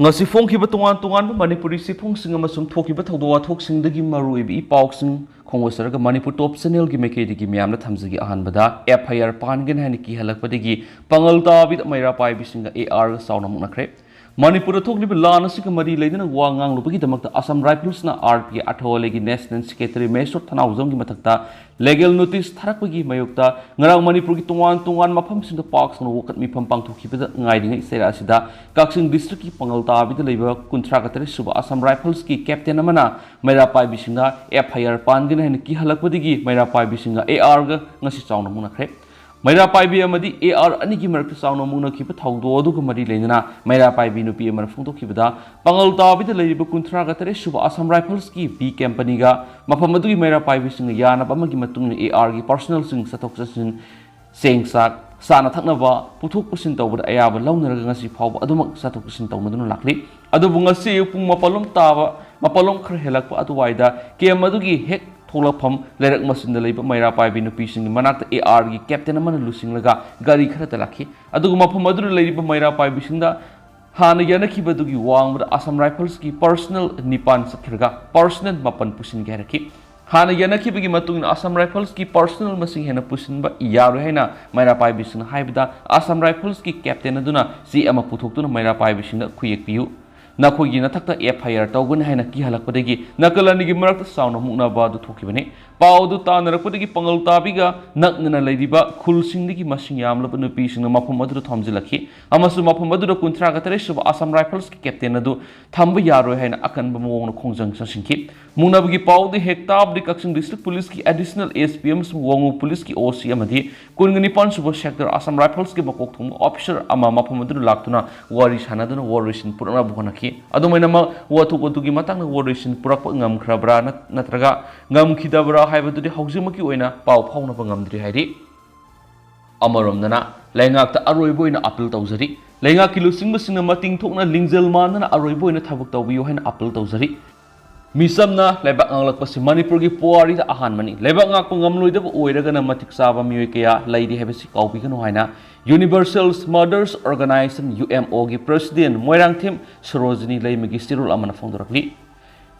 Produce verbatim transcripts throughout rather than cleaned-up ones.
ꯉꯁꯤ ꯐꯣꯡꯈꯤꯕ ꯇꯣꯉꯥꯟ ꯇꯣꯉꯥꯟꯕ ꯃꯅꯤꯄꯨꯔꯤ ꯆꯦꯐꯣꯡꯁꯤꯡ ꯑꯃꯁꯨꯡ ꯊꯣꯛꯈꯤꯕ ꯊꯧꯗꯣꯛ ꯋꯥꯊꯣꯛꯁꯤꯡꯗꯒꯤ ꯃꯔꯨꯑꯣꯏꯕ ꯏ ꯄꯥꯎꯁꯤꯡ ꯈꯣꯡꯎꯠꯆꯔꯒ ꯃꯅꯤꯄꯨꯔ ꯇꯣꯞ ꯆꯦꯅꯦꯜꯒꯤ ꯃꯥꯏꯀꯩꯗꯒꯤ ꯃꯤꯌꯥꯝꯅ ꯊꯝꯖꯒꯦ꯫ ꯑꯍꯥꯟꯕꯗ, ꯑꯦꯐ ꯑꯥꯏ ꯑꯥꯔ ꯄꯥꯟꯒꯅꯤ ꯍꯥꯏꯅ ꯀꯤꯍꯜꯂꯛꯄꯗꯒꯤ ꯄꯥꯉꯜ ꯇꯥꯕꯤꯗ ꯃꯩꯔꯥ ꯄꯥꯏꯕꯤꯁꯤꯡꯒ ꯑꯦ ꯑꯥꯔꯒ ꯆꯥꯎꯅ ꯃꯨꯛꯅꯈ꯭ꯔꯦ꯫ ꯃꯅꯤꯄꯨꯔꯗ ꯊꯣꯛꯂꯤꯕ ꯂꯥꯟ ꯑꯁꯤꯒ ꯃꯔꯤ ꯂꯩꯅꯅ ꯋꯥ ꯉꯥꯡꯂꯨꯕꯒꯤꯗꯃꯛꯇ ꯑꯁꯥꯝ ꯔꯥꯏꯐꯜꯁꯅ ꯑꯥꯔ ꯄꯤ ꯑꯊꯧꯋꯥꯂꯦꯒꯤ ꯅꯦꯁꯅꯦꯜ ꯁꯦꯀ꯭ꯔꯦꯇꯔꯤ ꯃꯍꯦꯁꯣꯔ ꯊꯅꯥꯎꯖꯝꯒꯤ ꯃꯊꯛꯇ ꯂꯤꯒꯦꯜ ꯅꯣꯇꯤꯁ ꯊꯥꯔꯛꯄꯒꯤ ꯃꯥꯌꯣꯛꯇ ꯉꯔꯥꯡ ꯃꯅꯤꯄꯨꯔꯒꯤ ꯇꯣꯉꯥꯟ ꯇꯣꯉꯥꯟꯕ ꯃꯐꯝꯁꯤꯡꯗ ꯄꯥꯛ ꯁꯟꯅ ꯋꯥꯀꯠ ꯃꯤꯐꯝ ꯄꯥꯡꯊꯣꯛꯈꯤꯕꯗ ꯉꯥꯏꯔꯤꯉꯩ ꯆꯩꯔꯥꯛ ꯑꯁꯤꯗ ꯀꯛꯆꯤꯡ ꯗꯤꯁꯇ꯭ꯔꯤꯛꯀꯤ ꯄꯥꯉꯜ ꯇꯥꯕꯤꯗ ꯂꯩꯕ ꯀꯨꯟꯊ꯭ꯔꯥꯒ ꯇꯔꯦꯠ ꯁꯨꯕ ꯑꯁꯥꯝ ꯔꯥꯏꯐꯜꯁꯀꯤ ꯀꯦꯞꯇꯦꯟ ꯑꯃꯅ ꯃꯩꯔꯥ ꯄꯥꯏꯕꯤꯁꯤꯡꯅ ꯑꯦꯐ ꯑꯥꯏ ꯑꯥꯔ ꯄꯥꯟꯒꯅꯤ ꯍꯥꯏꯅ ꯀꯤꯍꯜꯂꯛꯄꯗꯒꯤ ꯃꯩꯔꯥ ꯄꯥꯏꯕꯤꯁꯤꯡꯒ ꯑꯦ ꯑꯥꯔꯒ ꯉꯁꯤ ꯆꯥꯎꯅ ꯃꯨꯛꯅꯈ꯭ꯔꯦ꯫ ꯃꯩꯔꯥ ꯄꯥꯏꯕꯤ ꯑꯃꯗꯤ ꯑꯦ ꯑꯥꯔ ꯑꯅꯤꯒꯤ ꯃꯔꯛꯇ ꯆꯥꯎꯅ ꯃꯨꯛꯅꯈꯤꯕ ꯊꯧꯗꯣꯛ ꯑꯗꯨꯒ ꯃꯔꯤ ꯂꯩꯅꯅ ꯃꯩꯔꯥ ꯄꯥꯏꯕꯤ ꯅꯨꯄꯤ ꯑꯃꯅ ꯐꯣꯡꯗꯣꯛꯈꯤꯕꯗ, ꯄꯥꯉꯜ ꯇꯥꯕꯤꯗ ꯂꯩꯔꯤꯕ ꯀꯨꯟꯊ꯭ꯔꯥꯒ ꯇꯔꯦꯠ ꯁꯨꯕ ꯑꯁꯥꯝ ꯔꯥꯏꯐꯜꯁꯀꯤ ꯕꯤ ꯀꯦꯝꯄꯅꯤꯒ ꯃꯐꯝ ꯑꯗꯨꯒꯤ ꯃꯩꯔꯥ ꯄꯥꯏꯕꯤꯁꯤꯡꯒ ꯌꯥꯅꯕ ꯑꯃꯒꯤ ꯃꯇꯨꯡ ꯏꯟꯅ ꯑꯦ ꯑꯥꯔꯒꯤ ꯄꯥꯔꯁꯣꯅꯦꯜꯁꯤꯡ ꯆꯠꯊꯣꯛ ꯆꯠꯁꯤꯟ, ꯆꯦꯡ ꯆꯥꯛ, ꯆꯥꯅ ꯊꯛꯅꯕ ꯄꯨꯊꯣꯛ ꯄꯨꯁꯤꯟ ꯇꯧꯕꯗ ꯑꯌꯥꯕ ꯂꯧꯅꯔꯒ ꯉꯁꯤ ꯐꯥꯎꯕ ꯑꯗꯨꯃꯛ ꯆꯠꯊꯣꯛ ꯆꯠꯁꯤꯟ ꯇꯧꯅꯗꯨꯅ ꯂꯥꯛꯂꯤ꯫ ꯑꯗꯨꯕꯨ ꯉꯁꯤ ꯑꯌꯨꯛ ꯄꯨꯡ ꯃꯥꯄꯜꯂꯣꯝ ꯇꯥꯕ, ꯃꯥꯄꯜꯂꯣꯝ ꯈꯔ ꯍꯦꯜꯂꯛꯄ ꯑꯗꯨꯋꯥꯏꯗ ꯀꯦꯝ ꯑꯗꯨꯒꯤ ꯍꯦꯛ ꯊꯣꯛꯂꯛꯐꯝ ꯂꯩꯔꯛ ꯃꯆꯤꯟꯗ ꯂꯩꯕ ꯃꯩꯔꯥ ꯄꯥꯏꯕꯤ ꯅꯨꯄꯤꯁꯤꯡꯒꯤ ꯃꯅꯥꯛꯇ ꯑꯦ ꯑꯥꯔꯒꯤ ꯀꯦꯞꯇꯦꯟ ꯑꯃꯅ ꯂꯨꯆꯤꯡꯂꯒ ꯒꯥꯔꯤ ꯈꯔꯗ ꯂꯥꯛꯈꯤ꯫ ꯑꯗꯨꯒ ꯃꯐꯝ ꯑꯗꯨꯗ ꯂꯩꯔꯤꯕ ꯃꯩꯔꯥ ꯄꯥꯏꯕꯤꯁꯤꯡꯗ ꯍꯥꯟꯅ ꯌꯥꯅꯈꯤꯕꯗꯨꯒꯤ ꯋꯥꯡꯃꯗ ꯑꯁꯥꯝ ꯔꯥꯏꯐꯜꯁꯀꯤ ꯄꯥꯔꯁꯣꯅꯦꯜ ꯅꯤꯄꯥꯟ ꯆꯠꯈ꯭ꯔꯒ ꯄꯥꯔꯁꯣꯅꯦꯜ ꯃꯥꯄꯟ ꯄꯨꯁꯤꯟꯒꯦ ꯍꯥꯏꯔꯛꯈꯤ꯫ ꯍꯥꯟꯅ ꯌꯥꯅꯈꯤꯕꯒꯤ ꯃꯇꯨꯡ ꯏꯟꯅ ꯑꯁꯥꯝ ꯔꯥꯏꯐꯜꯁꯀꯤ ꯄꯥꯔꯁꯣꯅꯦꯜ ꯃꯁꯤꯡ ꯍꯦꯟꯅ ꯄꯨꯁꯤꯟꯕ ꯌꯥꯔꯣꯏ ꯍꯥꯏꯅ ꯃꯩꯔꯥ ꯄꯥꯏꯕꯤꯁꯤꯡꯅ ꯍꯥꯏꯕꯗ, ꯑꯁꯥꯝ ꯔꯥꯏꯐꯜꯁꯀꯤ ꯀꯦꯞꯇꯦꯟ ꯑꯗꯨꯅ ꯆꯦ ꯑꯃ ꯄꯨꯊꯣꯛꯇꯨꯅ ꯃꯩꯔꯥ ꯄꯥꯏꯕꯤꯁꯤꯡꯗ ꯈꯨꯌꯦꯛ ꯄꯤꯌꯨ, ꯅꯈꯣꯏꯒꯤ ꯅꯊꯛꯇ ꯑꯦꯐ ꯑꯥꯏ ꯑꯥꯔ ꯇꯧꯒꯅꯤ ꯍꯥꯏꯅ ꯀꯤꯍꯜꯂꯛꯄꯗꯒꯤ ꯅꯥꯀꯜ ꯑꯅꯤꯒꯤ ꯃꯔꯛꯇ ꯆꯥꯎꯅ ꯃꯨꯛꯅꯕ ꯑꯗꯨ ꯊꯣꯛꯈꯤꯕꯅꯤ꯫ ꯄꯥꯎ ꯑꯗꯨ ꯇꯥꯟꯅꯔꯛꯄꯗꯒꯤ ꯄꯥꯉꯜ ꯇꯥꯕꯤꯒ ꯅꯛꯅꯅ ꯂꯩꯔꯤꯕ ꯈꯨꯜꯁꯤꯡꯗꯒꯤ ꯃꯁꯤꯡ ꯌꯥꯝꯂꯕ ꯅꯨꯄꯤꯁꯤꯡꯅ ꯃꯐꯝ ꯑꯗꯨꯗ ꯊꯣꯝꯖꯤꯜꯂꯛꯈꯤ ꯑꯃꯁꯨꯡ ꯃꯐꯝ ꯑꯗꯨꯗ ꯀꯨꯟꯊ꯭ꯔꯥꯒ ꯇꯔꯦꯠ ꯁꯨꯕ ꯑꯁꯥꯝ ꯔꯥꯏꯐꯜꯁꯀꯤ ꯀꯦꯞꯇꯦꯟ ꯑꯗꯨ ꯊꯝꯕ ꯌꯥꯔꯣꯏ ꯍꯥꯏꯅ ꯑꯀꯟꯕ ꯃꯑꯣꯡꯗ ꯈꯣꯡꯖꯪ ꯆꯪꯁꯤꯟꯈꯤ꯫ ꯃꯨꯛꯅꯕꯒꯤ ꯄꯥꯎꯗꯨ ꯍꯦꯛ ꯇꯥꯕꯗꯒꯤ ꯀꯛꯆꯤꯡ ꯗꯤꯁꯇ꯭ꯔꯤꯛ ꯄꯨꯂꯤꯁꯀꯤ ꯑꯦꯗꯤꯁꯅꯦꯜ ꯑꯦꯁ ꯄꯤ ꯑꯃꯁꯨꯡ ꯋꯥꯉꯨ ꯄꯨꯂꯤꯁꯀꯤ ꯑꯣ ꯁꯤ ꯑꯃꯗꯤ ꯀꯨꯟꯒ ꯅꯤꯄꯥꯟ ꯁꯨꯕ ꯁꯦꯛꯇꯔ ꯑꯁꯥꯝ ꯔꯥꯏꯐꯜꯁꯀꯤ ꯃꯀꯣꯛ ꯊꯣꯡꯕ ꯑꯣꯐꯤꯁꯥꯔ ꯑꯃ ꯃꯐꯝ ꯑꯗꯨꯗ ꯂꯥꯛꯇꯨꯅ ꯋꯥꯔꯤ ꯁꯥꯟꯅꯗꯨꯅ ꯋꯥꯔꯣꯏ ꯁꯤꯟ ꯄꯨꯔꯛꯅꯕ ꯍꯣꯠꯅꯈꯤ꯫ ꯑꯗꯨꯃꯥꯏꯅꯃꯛ, ꯋꯥꯊꯣꯛ ꯑꯗꯨꯒꯤ ꯃꯇꯥꯡꯗ ꯋꯥꯔꯣꯏ ꯁꯤꯟ ꯄꯨꯔꯛꯄ ꯉꯝꯈ꯭ꯔꯕ꯭ꯔꯥ ꯅꯠ-, ꯅꯠꯇ꯭ꯔꯒ ꯉꯝꯈꯤꯗꯕ꯭ꯔꯥ ꯍꯥꯏꯕꯗꯨꯗꯤ ꯍꯧꯖꯤꯛꯃꯛꯀꯤ ꯑꯣꯏꯅ ꯄꯥꯎ ꯐꯥꯎꯅꯕ ꯉꯝꯗ꯭ꯔꯤ ꯍꯥꯏꯔꯤ꯫ ꯑꯃꯔꯣꯝꯗꯅ, ꯂꯩꯉꯥꯛꯇ ꯑꯔꯣꯏꯕ ꯑꯣꯏꯅ ꯑꯥꯄꯤꯜ ꯇꯧꯖꯔꯤ꯫ ꯂꯩꯉꯥꯛꯀꯤ ꯂꯨꯆꯤꯡꯕꯁꯤꯡꯅ ꯃꯇꯤꯡ ꯊꯣꯛꯅ ꯂꯤꯡꯖꯦꯜ ꯃꯥꯟꯅꯅ ꯑꯔꯣꯏꯕ ꯑꯣꯏꯅ ꯊꯕꯛ ꯇꯧꯕꯤꯌꯨ ꯍꯥꯏꯅ ꯑꯥꯄꯤꯜ ꯇꯧꯖꯔꯤ꯫ ꯃꯤꯆꯝꯅ ꯂꯩꯕꯥꯛ ꯉꯥꯛꯂꯛꯄꯁꯤ ꯃꯅꯤꯄꯨꯔꯒꯤ ꯄꯨꯋꯥꯔꯤꯗ ꯑꯍꯥꯟꯕꯅꯤ꯫ ꯂꯩꯕꯥꯛ ꯉꯥꯛꯄ ꯉꯝꯂꯣꯏꯗꯕ ꯑꯣꯏꯔꯒꯅ ꯃꯇꯤꯛ ꯆꯥꯕ ꯃꯤꯑꯣꯏ ꯀꯌꯥ ꯂꯩꯔꯤ ꯍꯥꯏꯕꯁꯤ ꯀꯥꯎꯕꯤꯒꯅꯨ ꯍꯥꯏꯅ Universal Mothers Organization, U M O, ꯒꯤ President ꯃꯣꯏꯔꯥꯡꯊꯦꯝ ꯁꯣꯔꯣꯖꯤꯅꯤ ꯂꯩꯃꯒꯤ ꯆꯦꯔꯣꯜ ꯑꯃꯅ ꯐꯣꯡꯗꯣꯔꯛꯂꯤ꯫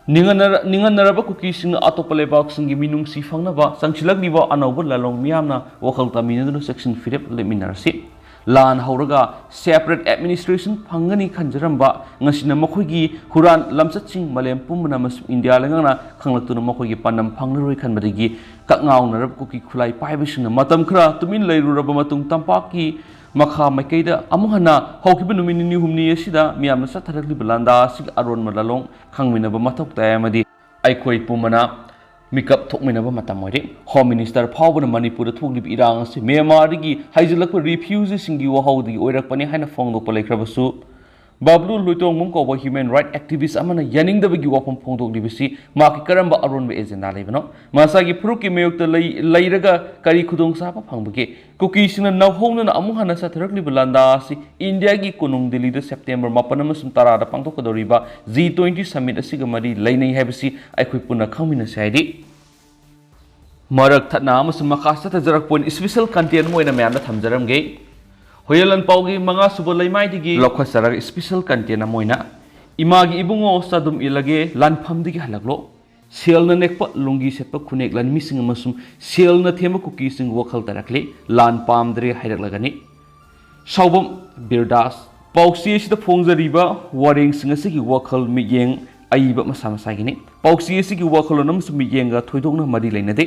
ꯅꯤꯡꯍꯟꯅꯔ-, ꯅꯤꯡꯍꯟꯅꯔꯕ ꯀꯨꯀꯤꯁꯤꯡꯅ ꯑꯇꯣꯞꯄ ꯂꯩꯕꯥꯛꯁꯤꯡꯒꯤ ꯃꯤꯅꯨꯡꯁꯤ ꯐꯪꯅꯕ ꯆꯪꯁꯤꯜꯂꯛꯂꯤꯕ ꯑꯅꯧꯕ ꯂꯥꯂꯣꯡ ꯃꯤꯌꯥꯝꯅ ꯋꯥꯈꯜ ꯇꯥꯃꯤꯟꯅꯗꯨꯅ ꯆꯦꯛꯁꯤꯟ ꯐꯤꯔꯦꯞ ꯂꯦꯞꯃꯤꯟꯅꯔꯁꯤ꯫ ꯂꯥꯟ ꯍꯧꯔꯒ separate administration ꯐꯪꯒꯅꯤ ꯈꯟꯖꯔꯝꯕ, ꯉꯁꯤꯅ ꯃꯈꯣꯏꯒꯤ ꯍꯨꯔꯥꯟ ꯂꯝꯆꯠꯁꯤꯡ ꯃꯥꯂꯦꯝ ꯄꯨꯝꯕꯅ ꯑꯃꯁꯨꯡ ꯏꯟꯗꯤꯌꯥ ꯂꯩꯉꯥꯛꯅ ꯈꯪꯂꯛꯇꯨꯅ ꯃꯈꯣꯏꯒꯤ ꯄꯥꯟꯗꯝ ꯐꯪꯂꯔꯣꯏ ꯈꯟꯕꯗꯒꯤ ꯀꯛꯉꯥꯎꯅꯔꯕ ꯀꯨꯀꯤ ꯈꯨꯠꯂꯥꯏ ꯄꯥꯏꯕꯁꯤꯡꯅ ꯃꯇꯝ ꯈꯔ ꯇꯨꯃꯤꯟ ꯂꯩꯔꯨꯔꯕ ꯃꯇꯨꯡ ꯇꯝꯄꯥꯛꯀꯤ ꯃꯈꯥ ꯃꯥꯏꯀꯩꯗ ꯑꯃꯨꯛ ꯍꯟꯅ ꯍꯧꯈꯤꯕ ꯅꯨꯃꯤꯠ ꯅꯤꯅꯤ ꯍꯨꯝꯅꯤ ꯑꯁꯤꯗ ꯃꯤꯌꯥꯝꯅ ꯆꯠꯊꯔꯛꯂꯤꯕ ꯂꯥꯟꯗꯥ ꯑꯁꯤꯒꯤ ꯑꯔꯣꯟꯕ ꯂꯥꯂꯣꯡ ꯈꯪꯃꯤꯟꯅꯕ ꯃꯊꯧ ꯇꯥꯏ ꯑꯃꯗꯤ ꯑꯩꯈꯣꯏ ꯄꯨꯝꯕꯅ ꯃꯤꯀꯞ ꯊꯣꯛꯃꯤꯟꯅꯕ ꯃꯇꯝ ꯑꯣꯏꯔꯦ꯫ Home Minister ꯐꯥꯎꯕꯅ ꯃꯅꯤꯄꯨꯔꯗ ꯊꯣꯛꯂꯤꯕ ꯏꯔꯥꯡ ꯑꯁꯤ ꯃ꯭ꯌꯥꯟꯃꯥꯔꯗꯒꯤ ꯍꯥꯏꯖꯤꯜꯂꯛꯄ refugeeꯁꯤꯡꯒꯤ ꯋꯥꯍꯧꯗꯒꯤ ꯑꯣꯏꯔꯛꯄꯅꯤ ꯍꯥꯏꯅ ꯐꯣꯡꯗꯣꯛꯄ ꯂꯩꯈ꯭ꯔꯕꯁꯨ, ꯕꯕꯂꯨ ꯂꯣꯏꯇꯣꯡꯕꯝ ꯀꯧꯕ human right activist ꯑꯃꯅ ꯌꯥꯅꯤꯡꯗꯕꯒꯤ ꯋꯥꯐꯝ ꯐꯣꯡꯗꯣꯛꯂꯤꯕꯁꯤ ꯃꯍꯥꯛꯀꯤ ꯀꯔꯝꯕ ꯑꯔꯣꯟꯕ agenda ꯂꯩꯕꯅꯣ? ꯃꯁꯥꯒꯤ ꯐꯨꯔꯨꯞꯀꯤ ꯃꯥꯌꯣꯛꯇ ꯂꯩ-, ꯂꯩꯔꯒ ꯀꯔꯤ ꯈꯨꯗꯣꯡꯆꯥꯕ ꯐꯪꯕꯒꯦ? ꯀꯨꯀꯤꯁꯤꯡꯅ ꯅꯧꯍꯧꯅꯅ ꯑꯃꯨꯛ ꯍꯟꯅ ꯆꯠꯊꯔꯛꯂꯤꯕ ꯂꯥꯟꯗꯥ ꯑꯁꯤ ꯏꯟꯗꯤꯌꯥꯒꯤ ꯀꯣꯅꯨꯡ ꯗꯤꯜꯂꯤꯗ ꯁꯦꯞꯇꯦꯝꯕꯔ ꯃꯥꯄꯟ ꯑꯃꯁꯨꯡ ꯇꯔꯥꯗ ꯄꯥꯡꯊꯣꯛꯀꯗꯧꯔꯤꯕ G twenty summit ꯑꯁꯤꯒ ꯃꯔꯤ ꯂꯩꯅꯩ ꯍꯥꯏꯕꯁꯤ ꯑꯩꯈꯣꯏ ꯄꯨꯟꯅ ꯈꯪꯃꯤꯟꯅꯁꯤ ꯍꯥꯏꯔꯤ꯫ ꯃꯔꯛ ꯊꯠꯅ ꯑꯃꯁꯨꯡ ꯃꯈꯥ ꯆꯠꯊꯖꯔꯛꯄ ꯑꯣꯏꯅ special content ꯑꯃ ꯑꯣꯏꯅ ꯃꯌꯥꯝꯗ ꯊꯝꯖꯔꯝꯒꯦ꯫ ꯍꯨꯏꯌꯦꯟ ꯂꯥꯟꯄꯥꯎꯒꯤ ꯃꯉꯥꯁꯨꯕ ꯂꯩꯃꯥꯏꯗꯒꯤ ꯂꯧꯈꯠꯆꯔꯒ special content ꯑꯃ ꯑꯣꯏꯅ, "ꯏꯃꯥꯒꯤ ꯏꯕꯨꯡꯉꯣ ꯆꯥꯗꯨꯝ ꯏꯜꯂꯒꯦ, ꯂꯥꯟꯐꯝꯗꯒꯤ ꯍꯜꯂꯛꯂꯣ꯫ ꯁꯦꯜꯅ ꯅꯦꯛꯄ ꯂꯣꯡꯒꯤ ꯁꯦꯠꯄ ꯈꯨꯅꯦꯛ ꯂꯥꯟꯃꯤꯁꯤꯡ ꯑꯃꯁꯨꯡ ꯁꯦꯜꯅ ꯊꯦꯝꯕ ꯀꯨꯀꯤꯁꯤꯡ ꯋꯥꯈꯜ ꯇꯥꯔꯛꯂꯦ, ꯂꯥꯟ ꯄꯥꯝꯗ꯭ꯔꯦ ꯍꯥꯏꯔꯛꯂꯒꯅꯤ"꯫ ꯁꯥꯎꯕꯝ ꯕꯤꯔꯗꯥꯁ꯫ ꯄꯥꯎꯆꯦ ꯑꯁꯤꯗ ꯐꯣꯡꯖꯔꯤꯕ ꯋꯥꯔꯦꯡꯁꯤꯡ ꯑꯁꯤꯒꯤ ꯋꯥꯈꯜ ꯃꯤꯠꯌꯦꯡ ꯑꯏꯕ ꯃꯁꯥ ꯃꯁꯥꯒꯤꯅꯤ꯫ ꯄꯥꯎꯆꯦ ꯑꯁꯤꯒꯤ ꯋꯥꯈꯜꯂꯣꯟ ꯑꯃꯁꯨꯡ ꯃꯤꯠꯌꯦꯡꯒ ꯊꯣꯏꯗꯣꯛꯅ ꯃꯔꯤ ꯂꯩꯅꯗꯦ꯫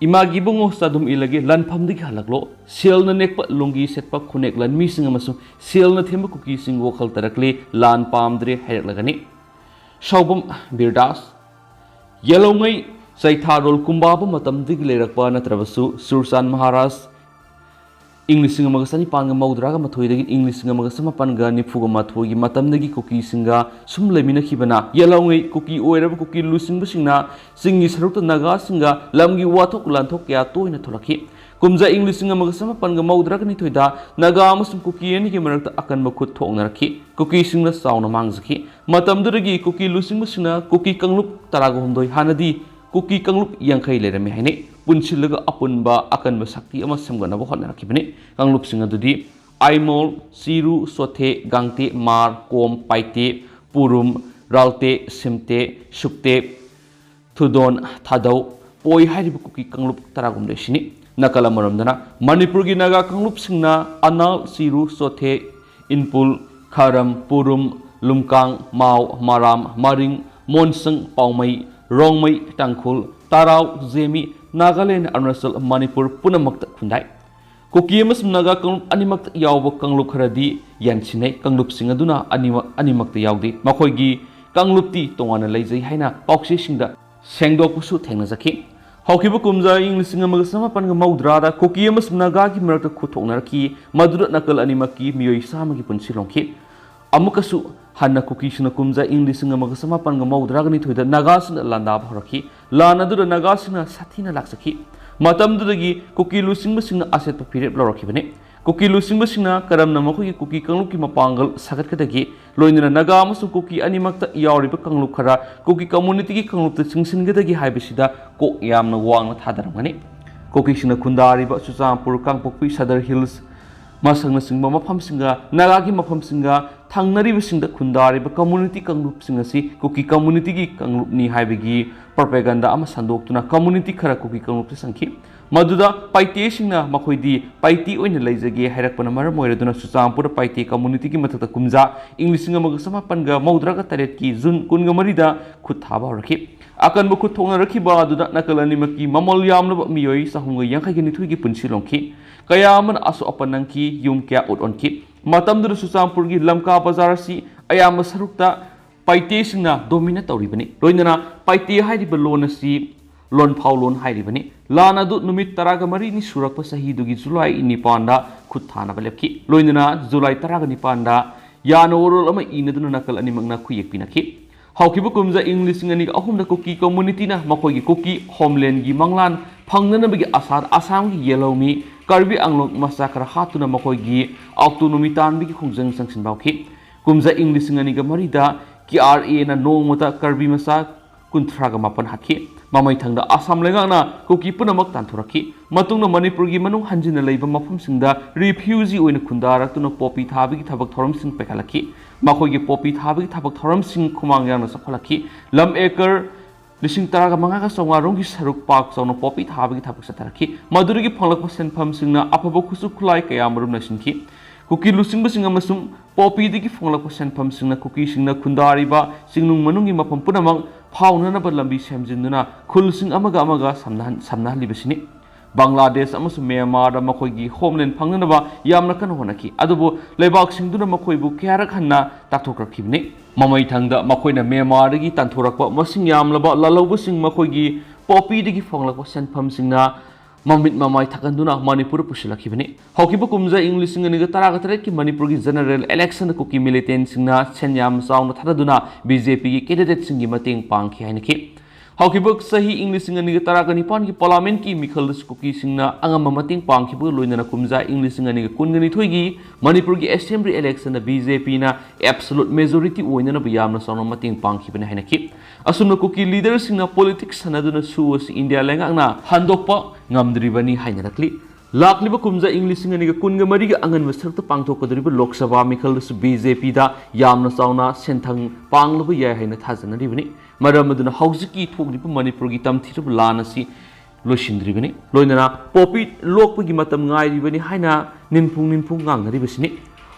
"ꯏꯃꯥꯒꯤ ꯏꯕꯨꯡꯉꯣ ꯆꯥꯗꯨꯝ ꯏꯜꯂꯒꯦ, ꯂꯥꯟꯐꯝꯗꯒꯤ ꯍꯜꯂꯛꯂꯣ꯫ ꯁꯦꯜꯅ ꯅꯦꯛꯄ ꯂꯣꯡꯒꯤ ꯁꯦꯠꯄ ꯈꯨꯅꯦꯛ ꯂꯥꯟꯃꯤꯁꯤꯡ ꯑꯃꯁꯨꯡ ꯁꯦꯜꯅ ꯊꯦꯝꯕ ꯀꯨꯀꯤꯁꯤꯡ ꯋꯥꯈꯜ ꯇꯥꯔꯛꯂꯦ, ꯂꯥꯟ ꯄꯥꯝꯗ꯭ꯔꯦ ꯍꯥꯏꯔꯛꯂꯒꯅꯤ"꯫ ꯁꯥꯎꯕꯝ ꯕꯤꯔꯗꯥꯁ꯫ ꯌꯦꯜꯍꯧꯉꯩ ꯆꯩꯊꯥꯔꯣꯜ ꯀꯨꯝꯕꯥꯕ ꯃꯇꯝꯗꯒꯤ ꯂꯩꯔꯛꯄ ꯅꯠꯇ꯭ꯔꯕꯁꯨ ꯆꯨꯔꯆꯥꯟ ꯃꯍꯥꯔꯥꯖ ꯏꯪ ꯂꯤꯁꯤꯡ ꯑꯃꯒ ꯆꯅꯤꯄꯥꯟꯒ ꯃꯧꯗ꯭ꯔꯥꯒ ꯃꯥꯊꯣꯏꯗꯒꯤ ꯏꯪ ꯂꯤꯁꯤꯡ ꯑꯃꯒ ꯆꯃꯥꯄꯟꯒ ꯅꯤꯐꯨꯒ ꯃꯥꯊꯣꯏꯒꯤ ꯃꯇꯝꯗꯒꯤ ꯀꯨꯀꯤꯁꯤꯡꯒ ꯁꯨꯝ ꯂꯩꯃꯤꯟꯅꯈꯤꯕꯅ, ꯌꯦꯜꯍꯧꯉꯩ ꯀꯨꯀꯤ ꯑꯣꯏꯔꯕ ꯀꯨꯀꯤ ꯂꯨꯆꯤꯡꯕꯁꯤꯡꯅ ꯆꯤꯡꯒꯤ ꯁꯔꯨꯛꯇ ꯅꯥꯒꯥꯁꯤꯡꯒ ꯂꯝꯒꯤ ꯋꯥꯊꯣꯛ ꯂꯥꯟꯊꯣꯛ ꯀꯌꯥ ꯇꯣꯏꯅ ꯊꯣꯛꯂꯛꯈꯤ꯫ ꯀꯨꯝꯖꯥ ꯏꯪ ꯂꯤꯁꯤꯡ ꯑꯃꯒ ꯆꯃꯥꯄꯟꯒ ꯃꯧꯗ꯭ꯔꯥꯒ ꯅꯤꯊꯣꯏꯗ ꯅꯥꯒꯥ ꯑꯃꯁꯨꯡ ꯀꯨꯀꯤ ꯑꯅꯤꯒꯤ ꯃꯔꯛꯇ ꯑꯀꯟꯕ ꯈꯨꯠ ꯊꯣꯛꯅꯔꯛꯈꯤ꯫ ꯀꯨꯀꯤꯁꯤꯡꯅ ꯆꯥꯎꯅ ꯃꯥꯡꯖꯈꯤ꯫ ꯃꯇꯝꯗꯨꯗꯒꯤ ꯀꯨꯀꯤ ꯂꯨꯆꯤꯡꯕꯁꯤꯡꯅ ꯀꯨꯀꯤ ꯀꯥꯡꯂꯨꯞ ꯇꯔꯥꯒ ꯍꯨꯝꯗꯣꯏ, ꯍꯥꯟꯅꯗꯤ ꯀꯨꯀꯤ ꯀꯥꯡꯂꯨꯞ ꯌꯥꯡꯈꯩ ꯂꯩꯔꯝꯃꯤ ꯍꯥꯏꯅꯩ, ꯄꯨꯟꯁꯤꯜꯂꯒ ꯑꯄꯨꯟꯕ ꯑꯀꯟꯕ ꯁꯛꯇꯤ ꯑꯃ ꯁꯦꯝꯒꯠꯅꯕ ꯍꯣꯠꯅꯔꯛꯈꯤꯕꯅꯤ꯫ ꯀꯥꯡꯂꯨꯞꯁꯤꯡ ꯑꯗꯨꯗꯤ ꯑꯥꯏꯃꯣꯜ, ꯆꯤꯔꯨ, ꯆꯣꯊꯦ, ꯒꯥꯡꯇꯦ, ꯃꯥꯔ, ꯀꯣꯝ, ꯄꯥꯏꯇꯦ, ꯄꯨꯔꯨꯝ, ꯔꯥꯜꯇꯦ, ꯁꯤꯝꯇꯦ, ꯁꯨꯛꯇꯦ, ꯊꯨꯗꯣꯟ, ꯊꯥꯗꯧ, ꯄꯣꯏ ꯍꯥꯏꯔꯤꯕ ꯀꯨꯀꯤ ꯀꯥꯡꯂꯨꯞ ꯇꯔꯥꯒꯨꯝꯗꯣꯏꯁꯤꯅꯤ꯫ ꯅꯥꯀꯜ ꯑꯃꯔꯣꯝꯗꯅ ꯃꯅꯤꯄꯨꯔꯒꯤ ꯅꯥꯒꯥ ꯀꯥꯡꯂꯨꯞꯁꯤꯡꯅ ꯑꯅꯥꯜ, ꯆꯤꯔꯨ, ꯆꯣꯊꯦ, ꯏꯟꯄꯨꯜ, ꯈꯥꯔꯝ, ꯄꯨꯔꯨꯝ, ꯂꯨꯝꯀꯥꯡ, ꯃꯥꯎ, ꯃꯔꯥꯝ, ꯃꯔꯤꯡ, ꯃꯣꯟꯁꯪ, ꯄꯥꯎꯃꯩ, ꯔꯣꯡꯃꯩ, ꯇꯥꯡꯈꯨꯜ, ꯇꯥꯔꯥꯎ, ꯖꯦꯃꯤ, ꯅꯥꯒꯥꯂꯦꯟ, ꯑꯔꯨꯅꯥꯆꯜ, ꯃꯅꯤꯄꯨꯔ ꯄꯨꯝꯅꯃꯛꯇ ꯈꯨꯟꯗꯥꯏ꯫ ꯀꯨꯀꯤ ꯑꯃꯁꯨꯡ ꯅꯥꯒꯥ ꯀꯥꯡꯂꯨꯞ ꯑꯅꯤꯃꯛꯇ ꯌꯥꯎꯕ ꯀꯥꯡꯂꯨꯞ ꯈꯔꯗꯤ ꯌꯥꯟꯁꯤꯟꯅꯩ꯫ ꯀꯥꯡꯂꯨꯞꯁꯤꯡ ꯑꯗꯨꯅ ꯑꯅꯤꯃꯛ, ꯑꯅꯤꯃꯛꯇ ꯌꯥꯎꯗꯦ꯫ ꯃꯈꯣꯏꯒꯤ ꯀꯥꯡꯂꯨꯞꯇꯤ ꯇꯣꯉꯥꯟꯅ ꯂꯩꯖꯩ ꯍꯥꯏꯅ ꯄꯥꯎꯆꯦꯁꯤꯡꯗ ꯁꯦꯡꯗꯣꯛꯄꯁꯨ ꯊꯦꯡꯅꯖꯈꯤ꯫ ꯍꯧꯈꯤꯕ ꯀꯨꯝꯖꯥ ꯏꯪ ꯂꯤꯁꯤꯡ ꯑꯃꯒ ꯆꯃꯥꯄꯟꯒ ꯃꯧꯗ꯭ꯔꯥꯗ ꯀꯨꯀꯤ ꯑꯃꯁꯨꯡ ꯅꯥꯒꯥꯒꯤ ꯃꯔꯛꯇ ꯈꯨꯠ ꯊꯣꯛꯅꯔꯛꯈꯤ꯫ ꯃꯗꯨꯗ ꯅꯥꯀꯜ ꯑꯅꯤꯃꯛꯀꯤ ꯃꯤꯑꯣꯏ ꯆꯥꯝꯃꯒꯤ ꯄꯨꯟꯁꯤ ꯂꯣꯡꯈꯤ꯫ ꯑꯃꯨꯛꯀꯁꯨ ꯍꯟꯅ ꯀꯨꯀꯤꯁꯤꯡꯅ ꯀꯨꯝꯖꯥ ꯏꯪ ꯂꯤꯁꯤꯡ ꯑꯃꯒ ꯆꯃꯥꯄꯟꯒ ꯃꯧꯗ꯭ꯔꯥꯒ ꯅꯤꯊꯣꯏꯗ ꯅꯥꯒꯥꯁꯤꯡꯗ ꯂꯥꯟꯗꯥꯕ ꯍꯧꯔꯛꯈꯤ꯫ ꯂꯥꯟ ꯑꯗꯨꯗ ꯅꯥꯒꯥꯁꯤꯡꯅ ꯁꯥꯊꯤꯅ ꯂꯥꯛꯆꯈꯤ꯫ ꯃꯇꯝꯗꯨꯗꯒꯤ ꯀꯨꯀꯤ ꯂꯨꯆꯤꯡꯕꯁꯤꯡꯅ ꯑꯆꯦꯠꯄ ꯐꯤꯔꯦꯞ ꯂꯧꯔꯛꯈꯤꯕꯅꯤ꯫ ꯀꯨꯀꯤ ꯂꯨꯆꯤꯡꯕꯁꯤꯡꯅ ꯀꯔꯝꯅ ꯃꯈꯣꯏꯒꯤ ꯀꯨꯀꯤ ꯀꯥꯡꯂꯨꯞꯀꯤ ꯃꯄꯥꯡꯒꯜ ꯁꯥꯒꯠꯀꯗꯒꯦ, ꯂꯣꯏꯅꯅ ꯅꯥꯒꯥ ꯑꯃꯁꯨꯡ ꯀꯨꯀꯤ ꯑꯅꯤꯃꯛꯇ ꯌꯥꯎꯔꯤꯕ ꯀꯥꯡꯂꯨꯞ ꯈꯔ ꯀꯨꯀꯤ ꯀꯝꯃꯨꯅꯤꯇꯤꯒꯤ ꯀꯥꯡꯂꯨꯞꯇ ꯆꯤꯡꯁꯤꯟꯒꯗꯒꯦ ꯍꯥꯏꯕꯁꯤꯗ ꯀꯣꯛ ꯌꯥꯝꯅ ꯋꯥꯡꯅ ꯊꯥꯗꯔꯝꯒꯅꯤ꯫ ꯀꯨꯀꯤꯁꯤꯡꯅ ꯈꯨꯟꯗꯥꯔꯤꯕ ꯆꯨꯔꯆꯥꯟꯄꯨꯔ, ꯀꯥꯡꯄꯣꯛꯄꯤ, ꯁꯗꯔ ꯍꯤꯜꯁ, ꯃꯁꯪꯅꯆꯤꯡꯕ ꯃꯐꯝꯁꯤꯡꯒ ꯅꯥꯒꯥꯒꯤ ꯃꯐꯝꯁꯤꯡꯒ ꯊꯪꯅꯔꯤꯕꯁꯤꯡꯗ ꯈꯨꯟꯗꯥꯔꯤꯕ ꯀꯝꯃꯨꯅꯤꯇꯤ ꯀꯥꯡꯂꯨꯞꯁꯤꯡ ꯑꯁꯤ ꯀꯨꯀꯤ ꯀꯝꯃꯨꯅꯤꯇꯤꯒꯤ ꯀꯥꯡꯂꯨꯞꯅꯤ ꯍꯥꯏꯕꯒꯤ ꯄ꯭ꯔꯣꯄꯦꯒꯟꯗꯥ ꯑꯃ ꯁꯟꯗꯣꯛꯇꯨꯅ ꯀꯝꯃꯨꯅꯤꯇꯤ ꯈꯔ ꯀꯨꯀꯤ ꯀꯥꯡꯂꯨꯞꯇ ꯆꯪꯈꯤ꯫ ꯃꯗꯨꯗ ꯄꯥꯏꯇꯦꯁꯤꯡꯅ ꯃꯈꯣꯏꯗꯤ ꯄꯥꯏꯇꯦ ꯑꯣꯏꯅ ꯂꯩꯖꯒꯦ ꯍꯥꯏꯔꯛꯄꯅ ꯃꯔꯝ ꯑꯣꯏꯔꯗꯨꯅ ꯆꯨꯔꯆꯥꯟꯄꯨꯔꯗ ꯄꯥꯏꯇꯦ ꯀꯝꯃꯨꯅꯤꯇꯤꯒꯤ ꯃꯊꯛꯇ ꯀꯨꯝꯖꯥ ꯏꯪ ꯂꯤꯁꯤꯡ ꯑꯃꯒ ꯆꯃꯥꯄꯟꯒ ꯃꯧꯗ꯭ꯔꯥꯒ ꯇꯔꯦꯠꯀꯤ ꯖꯨꯟ ꯀꯨꯟꯒ ꯃꯔꯤꯗ ꯈꯨꯠ ꯊꯥꯕ ꯍꯧꯔꯛꯈꯤ꯫ ꯑꯀꯟꯕ ꯈꯨꯠ ꯊꯣꯛꯅꯔꯛꯈꯤꯕ ꯑꯗꯨꯗ ꯅꯥꯀꯜ ꯑꯅꯤꯃꯛꯀꯤ ꯃꯃꯜ ꯌꯥꯝꯂꯕ ꯃꯤꯑꯣꯏ ꯆꯍꯨꯝꯒ ꯌꯥꯡꯈꯩꯒ ꯅꯤꯊꯣꯏꯒꯤ ꯄꯨꯟꯁꯤ ꯂꯣꯡꯈꯤ꯫ ꯀꯌꯥ ꯑꯃꯅ ꯑꯁꯣꯛ ꯑꯄꯟ ꯅꯪꯈꯤ, ꯌꯨꯝ ꯀꯌꯥ ꯎꯠ ꯑꯣꯟꯈꯤ꯫ ꯃꯇꯝꯗꯨꯗ ꯆꯨꯔꯆꯥꯟꯄꯨꯔꯒꯤ ꯂꯝꯀꯥ ꯕꯖꯥꯔ ꯑꯁꯤ ꯑꯌꯥꯝꯕ ꯁꯔꯨꯛꯇ ꯄꯥꯏꯇꯦꯁꯤꯡꯅ ꯗꯣꯃꯤꯅꯦꯠ ꯇꯧꯔꯤꯕꯅꯤ꯫ ꯂꯣꯏꯅꯅ ꯄꯥꯏꯇꯦ ꯍꯥꯏꯔꯤꯕ ꯂꯣꯟ ꯑꯁꯤ ꯂꯣꯟꯐꯥꯎ ꯂꯣꯟ ꯍꯥꯏꯔꯤꯕꯅꯤ꯫ ꯂꯥꯟ ꯑꯗꯨ ꯅꯨꯃꯤꯠ ꯇꯔꯥꯒ ꯃꯔꯤꯅꯤ ꯁꯨꯔꯛꯄ ꯆꯍꯤꯗꯨꯒꯤ ꯖꯨꯂꯥꯏ ꯅꯤꯄꯥꯟꯗ ꯈꯨꯠ ꯊꯥꯅꯕ ꯂꯦꯞꯈꯤ꯫ ꯂꯣꯏꯅꯅ ꯖꯨꯂꯥꯏ ꯇꯔꯥꯒ ꯅꯤꯄꯥꯟꯗ ꯌꯥꯅ ꯋꯥꯔꯣꯜ ꯑꯃ ꯏꯅꯗꯨꯅ ꯅꯥꯀꯜ ꯑꯅꯤꯃꯛꯅ ꯈꯨꯌꯦꯛ ꯄꯤꯅꯈꯤ꯫ ꯍꯧꯈꯤꯕ ꯀꯨꯝꯖꯥ ꯏꯪ ꯂꯤꯁꯤꯡ ꯑꯅꯤꯒ ꯑꯍꯨꯝꯗ ꯀꯨꯀꯤ ꯀꯝꯃꯨꯅꯤꯇꯤꯅ ꯃꯈꯣꯏꯒꯤ ꯀꯨꯀꯤ ꯍꯣꯝꯂꯦꯟꯒꯤ ꯃꯪꯂꯥꯟ ꯐꯪꯅꯅꯕꯒꯤ ꯑꯁꯥꯗ ꯑꯁꯥꯝꯒꯤ ꯌꯦꯜꯍꯧꯃꯤ ꯀꯥꯔꯕꯤ ꯑꯪꯂꯣꯡ ꯃꯆꯥ ꯈꯔ ꯍꯥꯠꯇꯨꯅ ꯃꯈꯣꯏꯒꯤ autonomy ꯇꯥꯟꯕꯒꯤ ꯈꯣꯡꯖꯪ ꯆꯪꯁꯤꯟꯕ ꯍꯧꯈꯤ꯫ ꯀꯨꯝꯖꯥ ꯏꯪ ꯂꯤꯁꯤꯡ ꯑꯅꯤꯒ ꯃꯔꯤꯗ ꯀꯦ ꯑꯥꯔ ꯑꯦꯅ ꯅꯣꯡꯃꯇ ꯀꯥꯔꯕꯤ ꯃꯆꯥ ꯀꯨꯟꯊ꯭ꯔꯥꯒ ꯃꯥꯄꯟ ꯍꯥꯠꯈꯤ꯫ ꯃꯃꯩꯊꯪꯗ ꯑꯁꯥꯝ ꯂꯩꯉꯥꯛꯅ ꯀꯨꯀꯤ ꯄꯨꯝꯅꯃꯛ ꯇꯥꯟꯊꯣꯔꯛꯈꯤ꯫ ꯃꯇꯨꯡꯗ ꯃꯅꯤꯄꯨꯔꯒꯤ ꯃꯅꯨꯡ ꯍꯟꯖꯤꯟꯅ ꯂꯩꯕ ꯃꯐꯝꯁꯤꯡꯗ refugee ꯑꯣꯏꯅ ꯈꯨꯟꯗꯥꯔꯛꯇꯨꯅ ꯄꯣꯄꯤ ꯊꯥꯕꯒꯤ ꯊꯕꯛ ꯊꯧꯔꯝꯁꯤꯡ ꯄꯥꯏꯈꯠꯂꯛꯈꯤ꯫ ꯃꯈꯣꯏꯒꯤ ꯄꯣꯄꯤ ꯊꯥꯕꯒꯤ ꯊꯕꯛ ꯊꯧꯔꯝꯁꯤꯡ ꯈꯨꯃꯥꯡ ꯌꯥꯡꯅ ꯆꯥꯎꯈꯠꯂꯛꯈꯤ꯫ ꯂꯝ acre ꯂꯤꯁꯤꯡ ꯇꯔꯥꯒ ꯃꯉꯥꯒ ꯆꯥꯝꯃꯉꯥ ꯔꯣꯝꯒꯤ ꯁꯔꯨꯛ ꯄꯥꯛ ꯆꯥꯎꯅ ꯄꯣꯄꯤ ꯊꯥꯕꯒꯤ ꯊꯕꯛ ꯆꯠꯊꯔꯛꯈꯤ꯫ ꯃꯗꯨꯗꯒꯤ ꯐꯪꯂꯛꯄ ꯁꯦꯟꯐꯝꯁꯤꯡꯅ ꯑꯐꯕ ꯈꯨꯠꯁꯨ ꯈꯨꯠꯂꯥꯏ ꯀꯌꯥ ꯃꯔꯨꯝ ꯂꯩꯁꯤꯟꯈꯤ꯫ ꯀꯨꯀꯤ ꯂꯨꯆꯤꯡꯕꯁꯤꯡ ꯑꯃꯁꯨꯡ ꯄꯣꯄꯤꯗꯒꯤ ꯐꯪꯂꯛꯄ ꯁꯦꯟꯐꯝꯁꯤꯡꯅ ꯀꯨꯀꯤꯁꯤꯡꯅ ꯈꯨꯟꯗꯥꯔꯤꯕ ꯆꯤꯡꯅꯨꯡ ꯃꯅꯨꯡꯒꯤ ꯃꯐꯝ ꯄꯨꯝꯅꯃꯛ ꯐꯥꯎꯅꯅꯕ ꯂꯝꯕꯤ ꯁꯦꯝꯖꯤꯟꯗꯨꯅ ꯈꯨꯜꯁꯤꯡ ꯑꯃꯒ ꯑꯃꯒ ꯁꯝꯅꯍꯟ-, ꯁꯝꯅꯍꯜꯂꯤꯕꯁꯤꯅꯤ꯫ ꯕꯪꯒ꯭ꯂꯥꯗꯦꯁ ꯑꯃꯁꯨꯡ ꯃ꯭ꯌꯥꯟꯃꯥꯔꯗ ꯃꯈꯣꯏꯒꯤ homeland ꯐꯪꯅꯅꯕ ꯌꯥꯝꯅ ꯀꯟꯅ ꯍꯣꯠꯅꯈꯤ, ꯑꯗꯨꯕꯨ ꯂꯩꯕꯥꯛꯁꯤꯡꯗꯨꯅ ꯃꯈꯣꯏꯕꯨ ꯀꯌꯥꯔꯛ ꯍꯟꯅ ꯇꯥꯛꯊꯣꯛꯔꯛꯈꯤꯕꯅꯤ꯫ ꯃꯃꯩꯊꯪꯗ ꯃꯈꯣꯏꯅ ꯃ꯭ꯌꯥꯟꯃꯥꯔꯗꯒꯤ ꯇꯥꯟꯊꯣꯔꯛꯄ ꯃꯁꯤꯡ ꯌꯥꯝꯂꯕ ꯂꯥꯜꯍꯧꯕꯁꯤꯡ ꯃꯈꯣꯏꯒꯤ ꯄꯣꯄꯤꯗꯒꯤ ꯐꯪꯂꯛꯄ ꯁꯦꯟꯐꯝꯁꯤꯡꯅ ꯃꯃꯤꯠ ꯃꯃꯥꯏ ꯊꯛꯍꯟꯗꯨꯅ ꯃꯅꯤꯄꯨꯔꯗ ꯄꯨꯁꯤꯜꯂꯛꯈꯤꯕꯅꯤ꯫ ꯍꯧꯈꯤꯕ ꯀꯨꯝꯖꯥ ꯏꯪ ꯂꯤꯁꯤꯡ ꯑꯅꯤꯒ ꯇꯔꯥꯒ ꯇꯔꯦꯠꯀꯤ ꯃꯅꯤꯄꯨꯔꯒꯤ general election ꯀꯨꯀꯤ militantꯁꯤꯡꯅ ꯁꯦꯟ ꯌꯥꯝ ꯆꯥꯎꯅ ꯊꯥꯗꯗꯨꯅ B J Pꯒꯤ candidateꯁꯤꯡꯒꯤ ꯃꯇꯦꯡ ꯄꯥꯡꯈꯤ ꯍꯥꯏꯅꯈꯤ꯫ ꯍꯧꯈꯤꯕ ꯆꯍꯤ ꯏꯪ ꯂꯤꯁꯤꯡ ꯑꯅꯤꯒ ꯇꯔꯥꯒ ꯅꯤꯄꯥꯟꯒꯤ parliamentꯀꯤ ꯃꯤꯈꯜꯗꯁꯨ ꯀꯨꯀꯤꯁꯤꯡꯅ ꯑꯉꯝꯕ ꯃꯇꯦꯡ ꯄꯥꯡꯈꯤꯕꯒ ꯂꯣꯏꯅꯅ ꯀꯨꯝꯖꯥ ꯏꯪ ꯂꯤꯁꯤꯡ ꯑꯅꯤꯒ ꯀꯨꯟꯒꯅꯤꯊꯣꯏꯒꯤ ꯃꯅꯤꯄꯨꯔꯒꯤ assembly electionꯗ B J Pꯅ absolute majority ꯑꯣꯏꯅꯅꯕ ꯌꯥꯝꯅ ꯆꯥꯎꯅ ꯃꯇꯦꯡ ꯄꯥꯡꯈꯤꯕꯅꯤ ꯍꯥꯏꯅꯈꯤ꯫ ꯑꯁꯨꯝꯅ ꯀꯨꯀꯤ leaderꯁꯤꯡꯅ politics ꯁꯥꯟꯅꯗꯨꯅ ꯁꯨ ꯑꯁꯤ ꯏꯟꯗꯤꯌꯥ ꯂꯩꯉꯥꯛꯅ ꯍꯟꯗꯣꯛꯄ ꯉꯝꯗ꯭ꯔꯤꯕꯅꯤ ꯍꯥꯏꯅꯔꯛꯂꯤ꯫ ꯂꯥꯛꯂꯤꯕ ꯀꯨꯝꯖꯥ ꯏꯪ ꯂꯤꯁꯤꯡ ꯑꯅꯤꯒ ꯀꯨꯟꯒ ꯃꯔꯤꯒꯤ ꯑꯉꯟꯕ ꯁꯔꯨꯛꯇ ꯄꯥꯡꯊꯣꯛꯀꯗꯧꯔꯤꯕ ꯂꯣꯛ ꯁꯚꯥ ꯃꯤꯈꯜꯗꯁꯨ B J Pꯗ ꯌꯥꯝꯅ ꯆꯥꯎꯅ ꯁꯦꯟꯊꯪ ꯄꯥꯡꯂꯕ ꯌꯥꯏ ꯍꯥꯏꯅ ꯊꯥꯖꯅꯔꯤꯕꯅꯤ꯫ ꯃꯔꯝ ꯑꯗꯨꯅ ꯍꯧꯖꯤꯛꯀꯤ ꯊꯣꯛꯂꯤꯕ ꯃꯅꯤꯄꯨꯔꯒꯤ ꯇꯝꯊꯤꯔꯕ ꯂꯥꯟ ꯑꯁꯤ ꯂꯣꯏꯁꯤꯟꯗ꯭ꯔꯤꯕꯅꯤ꯫ ꯂꯣꯏꯅꯅ ꯄꯣꯄꯤ ꯂꯣꯛꯄꯒꯤ ꯃꯇꯝ ꯉꯥꯏꯔꯤꯕꯅꯤ ꯍꯥꯏꯅ ꯅꯤꯟꯐꯨꯡ ꯅꯤꯟꯐꯨꯡ ꯉꯥꯡꯅꯔꯤꯕꯁꯤꯅꯤ꯫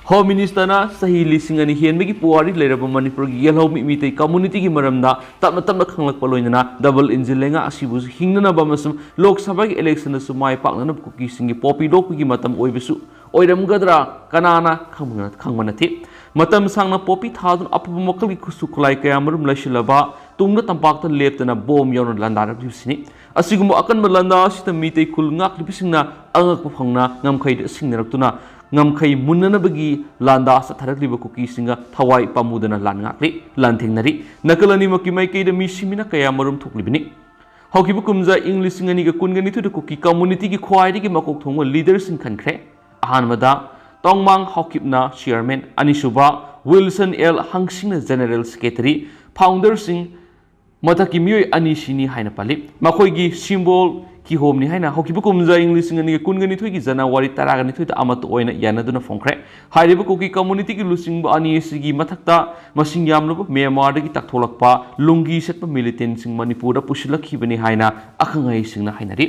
Home Ministerꯅ ꯆꯍꯤ ꯂꯤꯁꯤꯡ ꯑꯅꯤ ꯍꯦꯟꯕꯒꯤ ꯄꯨꯋꯥꯔꯤ ꯂꯩꯔꯕ ꯃꯅꯤꯄꯨꯔꯒꯤ ꯌꯦꯜꯍꯧꯃꯤ ꯃꯤꯇꯩ communityꯒꯤ ꯃꯔꯝꯗ ꯇꯞꯅ ꯇꯞꯅ ꯈꯪꯂꯛꯄ ꯂꯣꯏꯅꯅ double engine ꯂꯩꯉꯥꯛ ꯑꯁꯤꯕꯨꯁꯨ ꯍꯤꯡꯅꯅꯕ ꯑꯃꯁꯨꯡ ꯂꯣꯛ ꯁꯚꯥꯒꯤ electionꯗꯁꯨ ꯃꯥꯏ ꯄꯥꯛꯅꯅꯕ ꯀꯨꯀꯤꯁꯤꯡꯒꯤ ꯄꯣꯄꯤ ꯂꯣꯛꯄꯒꯤ ꯃꯇꯝ ꯑꯣꯏꯕꯁꯨ ꯑꯣꯏꯔꯝꯒꯗ꯭ꯔꯥ ꯀꯅꯥꯅ ꯈꯪꯕ-, ꯈꯪꯕ ꯅꯠꯇꯦ꯫ ꯃꯇꯝ ꯁꯥꯡꯅ ꯄꯣꯄꯤ ꯊꯥꯗꯨꯅ ꯑꯐꯕ ꯃꯈꯜꯒꯤ ꯈꯨꯠꯁꯨ ꯈꯨꯠꯂꯥꯏ ꯀꯌꯥ ꯃꯔꯨꯝ ꯂꯩꯁꯤꯜꯂꯕ ꯇꯨꯡꯗ ꯇꯝꯄꯥꯛꯇ ꯂꯦꯞꯇꯅ ꯕꯣꯝ ꯌꯥꯎꯅ ꯂꯥꯟꯗꯥꯔꯛꯂꯤꯕꯁꯤꯅꯤ꯫ ꯑꯁꯤꯒꯨꯝꯕ ꯑꯀꯟꯕ ꯂꯥꯟꯗꯥ ꯑꯁꯤꯗ ꯃꯤꯇꯩ ꯈꯨꯜ ꯉꯥꯛꯂꯤꯕꯁꯤꯡꯅ ꯑꯉꯛꯄ ꯐꯪꯅ ꯉꯝꯈꯩꯗ ꯁꯤꯡꯅꯔꯛꯇꯨꯅ ꯉꯝꯈꯩ ꯃꯨꯟꯅꯅꯕꯒꯤ ꯂꯥꯟꯗꯥ ꯆꯠꯊꯔꯛꯂꯤꯕ ꯀꯨꯀꯤꯁꯤꯡꯒ ꯊꯋꯥꯏ ꯄꯥꯝꯃꯨꯗꯅ ꯂꯥꯟ ꯉꯥꯛꯂꯤ, ꯂꯥꯟꯊꯦꯡꯅꯔꯤ꯫ ꯅꯥꯀꯜ ꯑꯅꯤꯃꯛꯀꯤ ꯃꯥꯏꯀꯩꯗ ꯃꯤ ꯁꯤꯃꯤꯅ ꯀꯌꯥ ꯃꯔꯨꯝ ꯊꯣꯛꯂꯤꯕꯅꯤ꯫ ꯍꯧꯈꯤꯕ ꯀꯨꯝꯖꯥ ꯏꯪ ꯂꯤꯁꯤꯡ ꯑꯅꯤꯒ ꯀꯨꯟꯒ ꯅꯤꯊꯣꯏꯗ ꯀꯨꯀꯤ communityꯒꯤ ꯈ꯭ꯋꯥꯏꯗꯒꯤ ꯃꯀꯣꯛ ꯊꯣꯡꯕ leaderꯁꯤꯡ ꯈꯟꯈ꯭ꯔꯦ꯫ ꯑꯍꯥꯟꯕꯗ ꯇꯣꯡꯃꯥꯡ ꯍꯥꯎꯀꯤꯞꯅ chairman, ꯑꯅꯤꯁꯨꯕ ꯋꯤꯜꯁꯟ ꯑꯦꯜ ꯍꯪꯁꯤꯡꯅ general secretary, founderꯁꯤꯡ ꯃꯊꯛꯀꯤ ꯃꯤꯑꯣꯏ ꯑꯅꯤꯁꯤꯅꯤ ꯍꯥꯏꯅ ꯄꯜꯂꯤ꯫ ꯃꯈꯣꯏꯒꯤ symbol ꯀꯤꯍꯣꯝꯅꯤ ꯍꯥꯏꯅ ꯍꯧꯈꯤꯕ ꯀꯨꯝꯖꯥ ꯏꯪ ꯂꯤꯁꯤꯡ ꯑꯅꯤꯒ ꯀꯨꯟꯒ ꯅꯤꯊꯣꯏꯒꯤ ꯖꯅꯋꯥꯔꯤ ꯇꯔꯥꯒ ꯅꯤꯊꯣꯏꯗ ꯑꯃꯠꯇ ꯑꯣꯏꯅ ꯌꯥꯅꯗꯨꯅ ꯐꯣꯡꯈ꯭ꯔꯦ꯫ ꯍꯥꯏꯔꯤꯕ ꯀꯨꯀꯤ communityꯒꯤ ꯂꯨꯆꯤꯡꯕ ꯑꯅꯤ ꯑꯁꯤꯒꯤ ꯃꯊꯛꯇ ꯃꯁꯤꯡ ꯌꯥꯝꯂꯕ ꯃ꯭ꯌꯥꯟꯃꯥꯔꯗꯒꯤ ꯇꯥꯛꯊꯣꯛꯂꯛꯄ ꯂꯨꯡꯒꯤ ꯁꯦꯠꯄ militantꯁꯤꯡ ꯃꯅꯤꯄꯨꯔꯗ ꯄꯨꯁꯤꯜꯂꯛꯈꯤꯕꯅꯤ ꯍꯥꯏꯅ ꯑꯈꯪ ꯑꯍꯩꯁꯤꯡꯅ ꯍꯥꯏꯅꯔꯤ꯫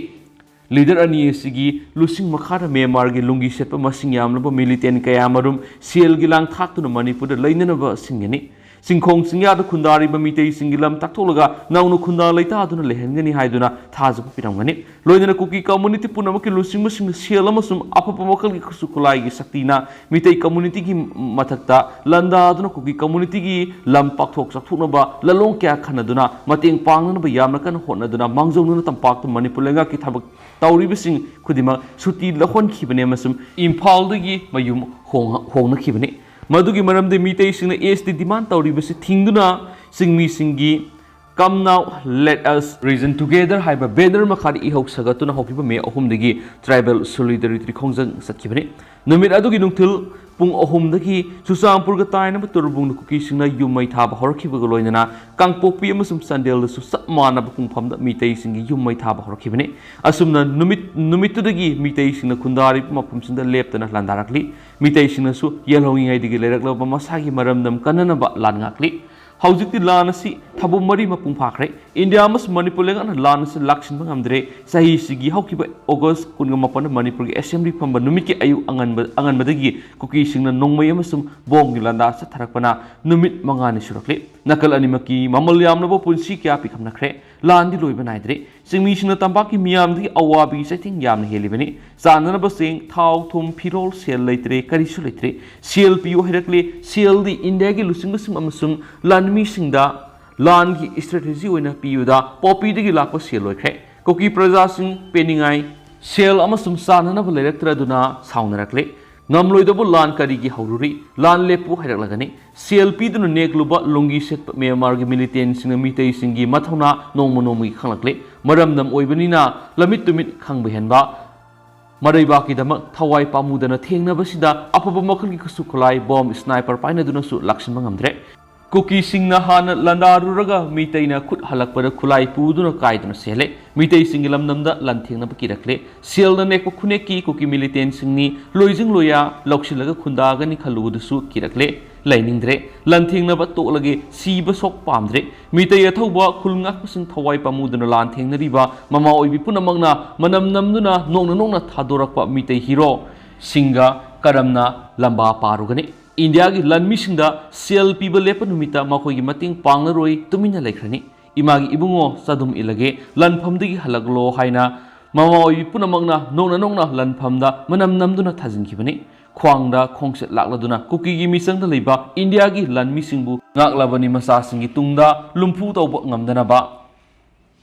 Leader ꯑꯅꯤ ꯑꯁꯤꯒꯤ ꯂꯨꯆꯤꯡ ꯃꯈꯥꯗ ꯃ꯭ꯌꯥꯟꯃꯥꯔꯒꯤ ꯂꯨꯡꯒꯤ ꯁꯦꯠꯄ ꯃꯁꯤꯡ ꯌꯥꯝꯂꯕ militant ꯀꯌꯥ ꯑꯃꯔꯨꯝ ꯁꯦꯜꯒꯤ ꯂꯥꯡ ꯊꯥꯛꯇꯨꯅ ꯃꯅꯤꯄꯨꯔꯗ ꯂꯩꯅꯅꯕ ꯁꯤꯡꯒꯅꯤ꯫ ꯆꯤꯡꯈꯣꯡ ꯆꯤꯡꯌꯥꯗ ꯈꯨꯟꯗꯥꯔꯤꯕ ꯃꯤꯇꯩꯁꯤꯡꯒꯤ ꯂꯝ ꯇꯥꯛꯊꯣꯛꯂꯒ ꯅꯧꯅ ꯈꯨꯟꯗꯥ ꯂꯩꯇꯥꯗꯨꯅ ꯂꯩꯍꯟꯒꯅꯤ ꯍꯥꯏꯗꯨꯅ ꯊꯥꯖꯕ ꯄꯤꯔꯝꯒꯅꯤ꯫ ꯂꯣꯏꯅꯅ ꯀꯨꯀꯤ community ꯄꯨꯝꯅꯃꯛꯀꯤ ꯂꯨꯆꯤꯡꯕꯁꯤꯡꯅ ꯁꯦꯜ ꯑꯃꯁꯨꯡ ꯑꯐꯕ ꯃꯈꯜꯒꯤ ꯈꯨꯠꯁꯨ ꯈꯨꯠꯂꯥꯏꯒꯤ ꯁꯛꯇꯤꯅ ꯃꯤꯇꯩ communityꯒꯤ ꯃꯊꯛꯇ ꯂꯥꯟꯗꯥꯗꯨꯅ ꯀꯨꯀꯤ communityꯒꯤ ꯂꯝ ꯄꯥꯛꯊꯣꯛ ꯆꯥꯎꯊꯣꯛꯅꯕ ꯂꯂꯣꯡ ꯀꯌꯥ ꯈꯟꯅꯗꯨꯅ ꯃꯇꯦꯡ ꯄꯥꯡꯅꯅꯕ ꯌꯥꯝꯅ ꯀꯟꯅ ꯍꯣꯠꯅꯗꯨꯅ ꯃꯥꯡꯖꯧꯅꯅ ꯇꯝꯄꯥꯛꯇ ꯃꯅꯤꯄꯨꯔ ꯂꯩꯉꯥꯛꯀꯤ ꯊꯕꯛ ꯇꯧꯔꯤꯕꯁꯤꯡ ꯈꯨꯗꯤꯡꯃꯛ ꯁꯨꯇꯤ ꯂꯧꯍꯟꯈꯤꯕꯅꯤ ꯑꯃꯁꯨꯡ ꯏꯝꯐꯥꯜꯗꯒꯤ ꯃꯌꯨꯝ ꯍꯣꯡ-, ꯍꯣꯡꯅꯈꯤꯕꯅꯤ꯫ ꯃꯗꯨꯒꯤ ꯃꯔꯝꯗꯤ ꯃꯤꯇꯩꯁꯤꯡꯅ S T demand ꯇꯧꯔꯤꯕꯁꯤ ꯊꯤꯡꯗꯨꯅ ꯆꯤꯡꯃꯤꯁꯤꯡꯒꯤ "Come now, let us reason together" ꯍꯥꯏꯕ banner ꯃꯈꯥꯗ ꯏꯍꯧ ꯁꯥꯒꯠꯇꯨꯅ ꯍꯧꯈꯤꯕ ꯃꯦ ꯑꯍꯨꯝꯗꯒꯤ tribal solidarity ꯈꯣꯡꯖꯪ ꯆꯠꯈꯤꯕꯅꯤ꯫ ꯅꯨꯃꯤꯠ ꯑꯗꯨꯒꯤ ꯅꯨꯡꯊꯤꯜ ꯄꯨꯡ ꯑꯍꯨꯝꯗꯒꯤ ꯆꯨꯔꯆꯥꯟꯄꯨꯔꯒ ꯇꯥꯏꯅꯕ ꯇꯨꯔꯕꯨꯡꯗ ꯀꯨꯀꯤꯁꯤꯡꯅ ꯌꯨꯝ ꯃꯩ ꯊꯥꯕ ꯍꯧꯔꯛꯈꯤꯕꯒ ꯂꯣꯏꯅꯅ ꯀꯥꯡꯄꯣꯛꯄꯤ ꯑꯃꯁꯨꯡ ꯆꯥꯟꯗꯦꯜꯗꯁꯨ ꯆꯞ ꯃꯥꯟꯅꯕ ꯄꯨꯡꯐꯝꯗ ꯃꯤꯇꯩꯁꯤꯡꯒꯤ ꯌꯨꯝ ꯃꯩ ꯊꯥꯕ ꯍꯧꯔꯛꯈꯤꯕꯅꯤ꯫ ꯑꯁꯨꯝꯅ ꯅꯨꯃꯤꯠ, ꯅꯨꯃꯤꯠꯇꯨꯗꯒꯤ ꯃꯤꯇꯩꯁꯤꯡꯅ ꯈꯨꯟꯗꯥꯔꯤꯕ ꯃꯐꯝꯁꯤꯡꯗ ꯂꯦꯞꯇꯅ ꯂꯥꯟꯗꯥꯔꯛꯂꯤ꯫ ꯃꯤꯇꯩꯁꯤꯡꯅꯁꯨ ꯌꯦꯜꯍꯧꯉꯤꯉꯩꯗꯒꯤ ꯂꯩꯔꯛꯂꯕ ꯃꯁꯥꯒꯤ ꯃꯔꯝꯗꯝ ꯀꯟꯅꯅꯕ ꯂꯥꯟ ꯉꯥꯛꯂꯤ꯫ ꯍꯧꯖꯤꯛꯇꯤ ꯂꯥꯟ ꯑꯁꯤ ꯊꯥꯕꯨꯝ ꯃꯔꯤ ꯃꯄꯨꯡ ꯐꯥꯈ꯭ꯔꯦ꯫ ꯏꯟꯗꯤꯌꯥ ꯑꯃꯁꯨꯡ ꯃꯅꯤꯄꯨꯔ ꯂꯩꯉꯥꯛꯅ ꯂꯥꯟ ꯑꯁꯤ ꯂꯥꯛꯁꯤꯟꯕ ꯉꯝꯗ꯭ꯔꯦ꯫ ꯆꯍꯤꯁꯤꯒꯤ ꯍꯧꯈꯤꯕ ꯑꯣꯒꯁ ꯀꯨꯟꯒ ꯃꯥꯄꯟꯗ ꯃꯅꯤꯄꯨꯔꯒꯤ assembly ꯐꯝꯕ ꯅꯨꯃꯤꯠꯀꯤ ꯑꯌꯨꯛ ꯑꯉꯟꯕ, ꯑꯉꯟꯕꯗꯒꯤ ꯀꯨꯀꯤꯁꯤꯡꯅ ꯅꯣꯡꯃꯩ ꯑꯃꯁꯨꯡ ꯕꯣꯝꯒꯤ ꯂꯥꯟꯗꯥ ꯆꯠꯊꯔꯛꯄꯅ ꯅꯨꯃꯤꯠ ꯃꯉꯥꯅꯤ ꯁꯨꯔꯛꯂꯦ꯫ ꯅꯥꯀꯜ ꯑꯅꯤꯃꯛꯀꯤ ꯃꯃꯜ ꯌꯥꯝꯂꯕ ꯄꯨꯟꯁꯤ ꯀꯌꯥ ꯄꯤꯈꯝꯅꯈ꯭ꯔꯦ꯫ ꯂꯥꯟꯗꯤ ꯂꯣꯏꯕ ꯅꯥꯏꯗ꯭ꯔꯦ꯫ ꯆꯤꯡꯃꯤꯁꯤꯡꯅ ꯇꯝꯄꯥꯛꯀꯤ ꯃꯤꯌꯥꯝꯗꯒꯤ ꯑꯋꯥꯕꯒꯤ ꯆꯩꯊꯦꯡ ꯌꯥꯝꯅ ꯍꯦꯜꯂꯤꯕꯅꯤ꯫ ꯆꯥꯅꯅꯕ ꯆꯦꯡ, ꯊꯥꯎ, ꯊꯨꯝ, ꯐꯤꯔꯣꯜ, ꯁꯦꯜ ꯂꯩꯇ꯭ꯔꯦ, ꯀꯔꯤꯁꯨ ꯂꯩꯇ꯭ꯔꯦ꯫ ꯁꯦꯜ ꯄꯤꯌꯨ ꯍꯥꯏꯔꯛꯂꯦ꯫ ꯁꯦꯜꯗꯤ ꯏꯟꯗꯤꯌꯥꯒꯤ ꯂꯨꯆꯤꯡꯕꯁꯤꯡ ꯑꯃꯁꯨꯡ ꯂꯥꯟꯃꯤꯁꯤꯡꯗ ꯂꯥꯟꯒꯤ strategy ꯑꯣꯏꯅ ꯄꯤꯕꯗ ꯄꯣꯄꯤꯗꯒꯤ ꯂꯥꯛꯄ ꯁꯦꯜ ꯂꯣꯏꯈ꯭ꯔꯦ꯫ ꯀꯨꯀꯤ ꯄ꯭ꯔꯖꯥꯁꯤꯡ ꯄꯦꯟꯅꯤꯡꯉꯥꯏ ꯁꯦꯜ ꯑꯃꯁꯨꯡ ꯆꯥꯅꯅꯕ ꯂꯩꯔꯛꯇ꯭ꯔꯗꯨꯅ ꯁꯥꯎꯅꯔꯛꯂꯦ꯫ ꯉꯝꯂꯣꯏꯗꯕ ꯂꯥꯟ ꯀꯔꯤꯒꯤ ꯍꯧꯔꯨꯔꯤ? ꯂꯥꯟ ꯂꯦꯞꯄꯨ ꯍꯥꯏꯔꯛꯂꯒꯅꯤ꯫ ꯁꯦꯜ ꯄꯤꯗꯨꯅ ꯅꯦꯛꯂꯨꯕ ꯂꯨꯡꯒꯤ ꯁꯦꯠꯄ ꯃ꯭ꯌꯥꯟꯃꯥꯔꯒꯤ ꯃꯤꯂꯤꯇꯦꯟꯁꯤꯡꯅ ꯃꯤꯇꯩꯁꯤꯡꯒꯤ ꯃꯊꯧꯅꯥ ꯅꯣꯡꯃ ꯅꯣꯡꯃꯒꯤ ꯈꯪꯂꯛꯂꯦ꯫ ꯃꯔꯝꯗꯝ ꯑꯣꯏꯕꯅꯤꯅ ꯂꯝꯃꯤꯠ ꯇꯨꯃꯤꯠ ꯈꯪꯕ ꯍꯦꯟꯕ, ꯃꯔꯩꯕꯥꯛꯀꯤꯗꯃꯛ ꯊꯋꯥꯏ ꯄꯥꯝꯃꯨꯗꯅ ꯊꯦꯡꯅꯕꯁꯤꯗ ꯑꯐꯕ ꯃꯈꯜꯒꯤ ꯈꯨꯠꯁꯨ ꯈꯨꯠꯂꯥꯏ, ꯕꯣꯝ, ꯁ꯭ꯅꯥꯏꯄꯔ ꯄꯥꯏꯅꯗꯨꯅꯁꯨ ꯂꯥꯛꯁꯤꯟꯕ ꯉꯝꯗ꯭ꯔꯦ꯫ ꯀꯨꯀꯤꯁꯤꯡꯅ ꯍꯥꯟꯅ ꯂꯥꯟꯗꯥꯔꯨꯔꯒ ꯃꯤꯇꯩꯅ ꯈꯨꯠ ꯍꯜꯂꯛꯄꯗ ꯈꯨꯠꯂꯥꯏ ꯄꯨꯗꯨꯅ ꯀꯥꯏꯗꯨꯅ ꯆꯦꯜꯂꯦ꯫ ꯃꯤꯇꯩꯁꯤꯡꯒꯤ ꯂꯝꯗꯝꯗ ꯂꯥꯟꯊꯦꯡꯅꯕ ꯀꯤꯔꯛꯂꯦ꯫ ꯁꯦꯜꯅ ꯅꯦꯛꯄ ꯈꯨꯅꯦꯛꯀꯤ ꯀꯨꯀꯤ ꯃꯤꯂꯤꯇꯦꯟꯁꯤꯡꯅꯤ ꯂꯣꯏꯖꯤꯡ ꯂꯣꯌꯥ ꯂꯧꯁꯤꯜꯂꯒ ꯈꯨꯟꯗꯥꯒꯅꯤ ꯈꯜꯂꯨꯕꯗꯨꯁꯨ ꯀꯤꯔꯛꯂꯦ꯫ ꯂꯩꯅꯤꯡꯗ꯭ꯔꯦ꯫ ꯂꯥꯟꯊꯦꯡꯅꯕ ꯇꯣꯛꯂꯒꯦ, ꯁꯤꯕ ꯁꯣꯛ ꯄꯥꯝꯗ꯭ꯔꯦ꯫ ꯃꯤꯇꯩ ꯑꯊꯧꯕ ꯈꯨꯜ ꯉꯥꯛꯄꯁꯤꯡ ꯊꯋꯥꯏ ꯄꯥꯝꯃꯨꯗꯨꯅ ꯂꯥꯟꯊꯦꯡꯅꯔꯤꯕ ꯃꯃꯥ ꯑꯣꯏꯕꯤ ꯄꯨꯝꯅꯃꯛꯅ ꯃꯅꯝ ꯅꯝꯗꯨꯅ ꯅꯣꯛꯅ ꯅꯣꯛꯅ ꯊꯥꯗꯣꯔꯛꯄ ꯃꯤꯇꯩ ꯍꯤꯔꯣꯁꯤꯡꯒ ꯀꯔꯝꯅ ꯂꯝꯕꯥ ꯄꯥꯔꯨꯒꯅꯤ? ꯏꯟꯗꯤꯌꯥꯒꯤ ꯂꯥꯟꯃꯤꯁꯤꯡꯗ ꯁꯦꯜ ꯄꯤꯕ ꯂꯦꯞꯄ ꯅꯨꯃꯤꯠꯇ ꯃꯈꯣꯏꯒꯤ ꯃꯇꯦꯡ ꯄꯥꯡꯂꯔꯣꯏ, ꯇꯨꯃꯤꯟꯅ ꯂꯩꯈ꯭ꯔꯅꯤ꯫ ꯏꯃꯥꯒꯤ ꯏꯕꯨꯡꯉꯣ, ꯆꯗꯨꯝ ꯏꯜꯂꯒꯦ, ꯂꯥꯟꯐꯝꯗꯒꯤ ꯍꯜꯂꯛꯂꯣ ꯍꯥꯏꯅ ꯃꯃꯥ ꯑꯣꯏꯕꯤ ꯄꯨꯝꯅꯃꯛꯅ ꯅꯣꯛꯅ ꯅꯣꯛꯅ ꯂꯥꯟꯐꯝꯗ ꯃꯅꯝ ꯅꯝꯗꯨꯅ ꯊꯥꯖꯤꯟꯈꯤꯕꯅꯤ꯫ ꯈ꯭ꯋꯥꯡꯗ ꯈꯣꯡꯆꯠ ꯂꯥꯛꯂꯗꯨꯅ ꯀꯨꯀꯤꯒꯤ ꯃꯤꯆꯪꯗ ꯂꯩꯕ ꯏꯟꯗꯤꯌꯥꯒꯤ ꯂꯥꯟꯃꯤꯁꯤꯡꯕꯨ ꯉꯥꯛꯂꯕꯅꯤ, ꯃꯆꯥꯁꯤꯡꯒꯤ ꯇꯨꯡꯗ ꯂꯨꯝꯐꯨ ꯇꯧꯕ ꯉꯝꯗꯅꯕ꯫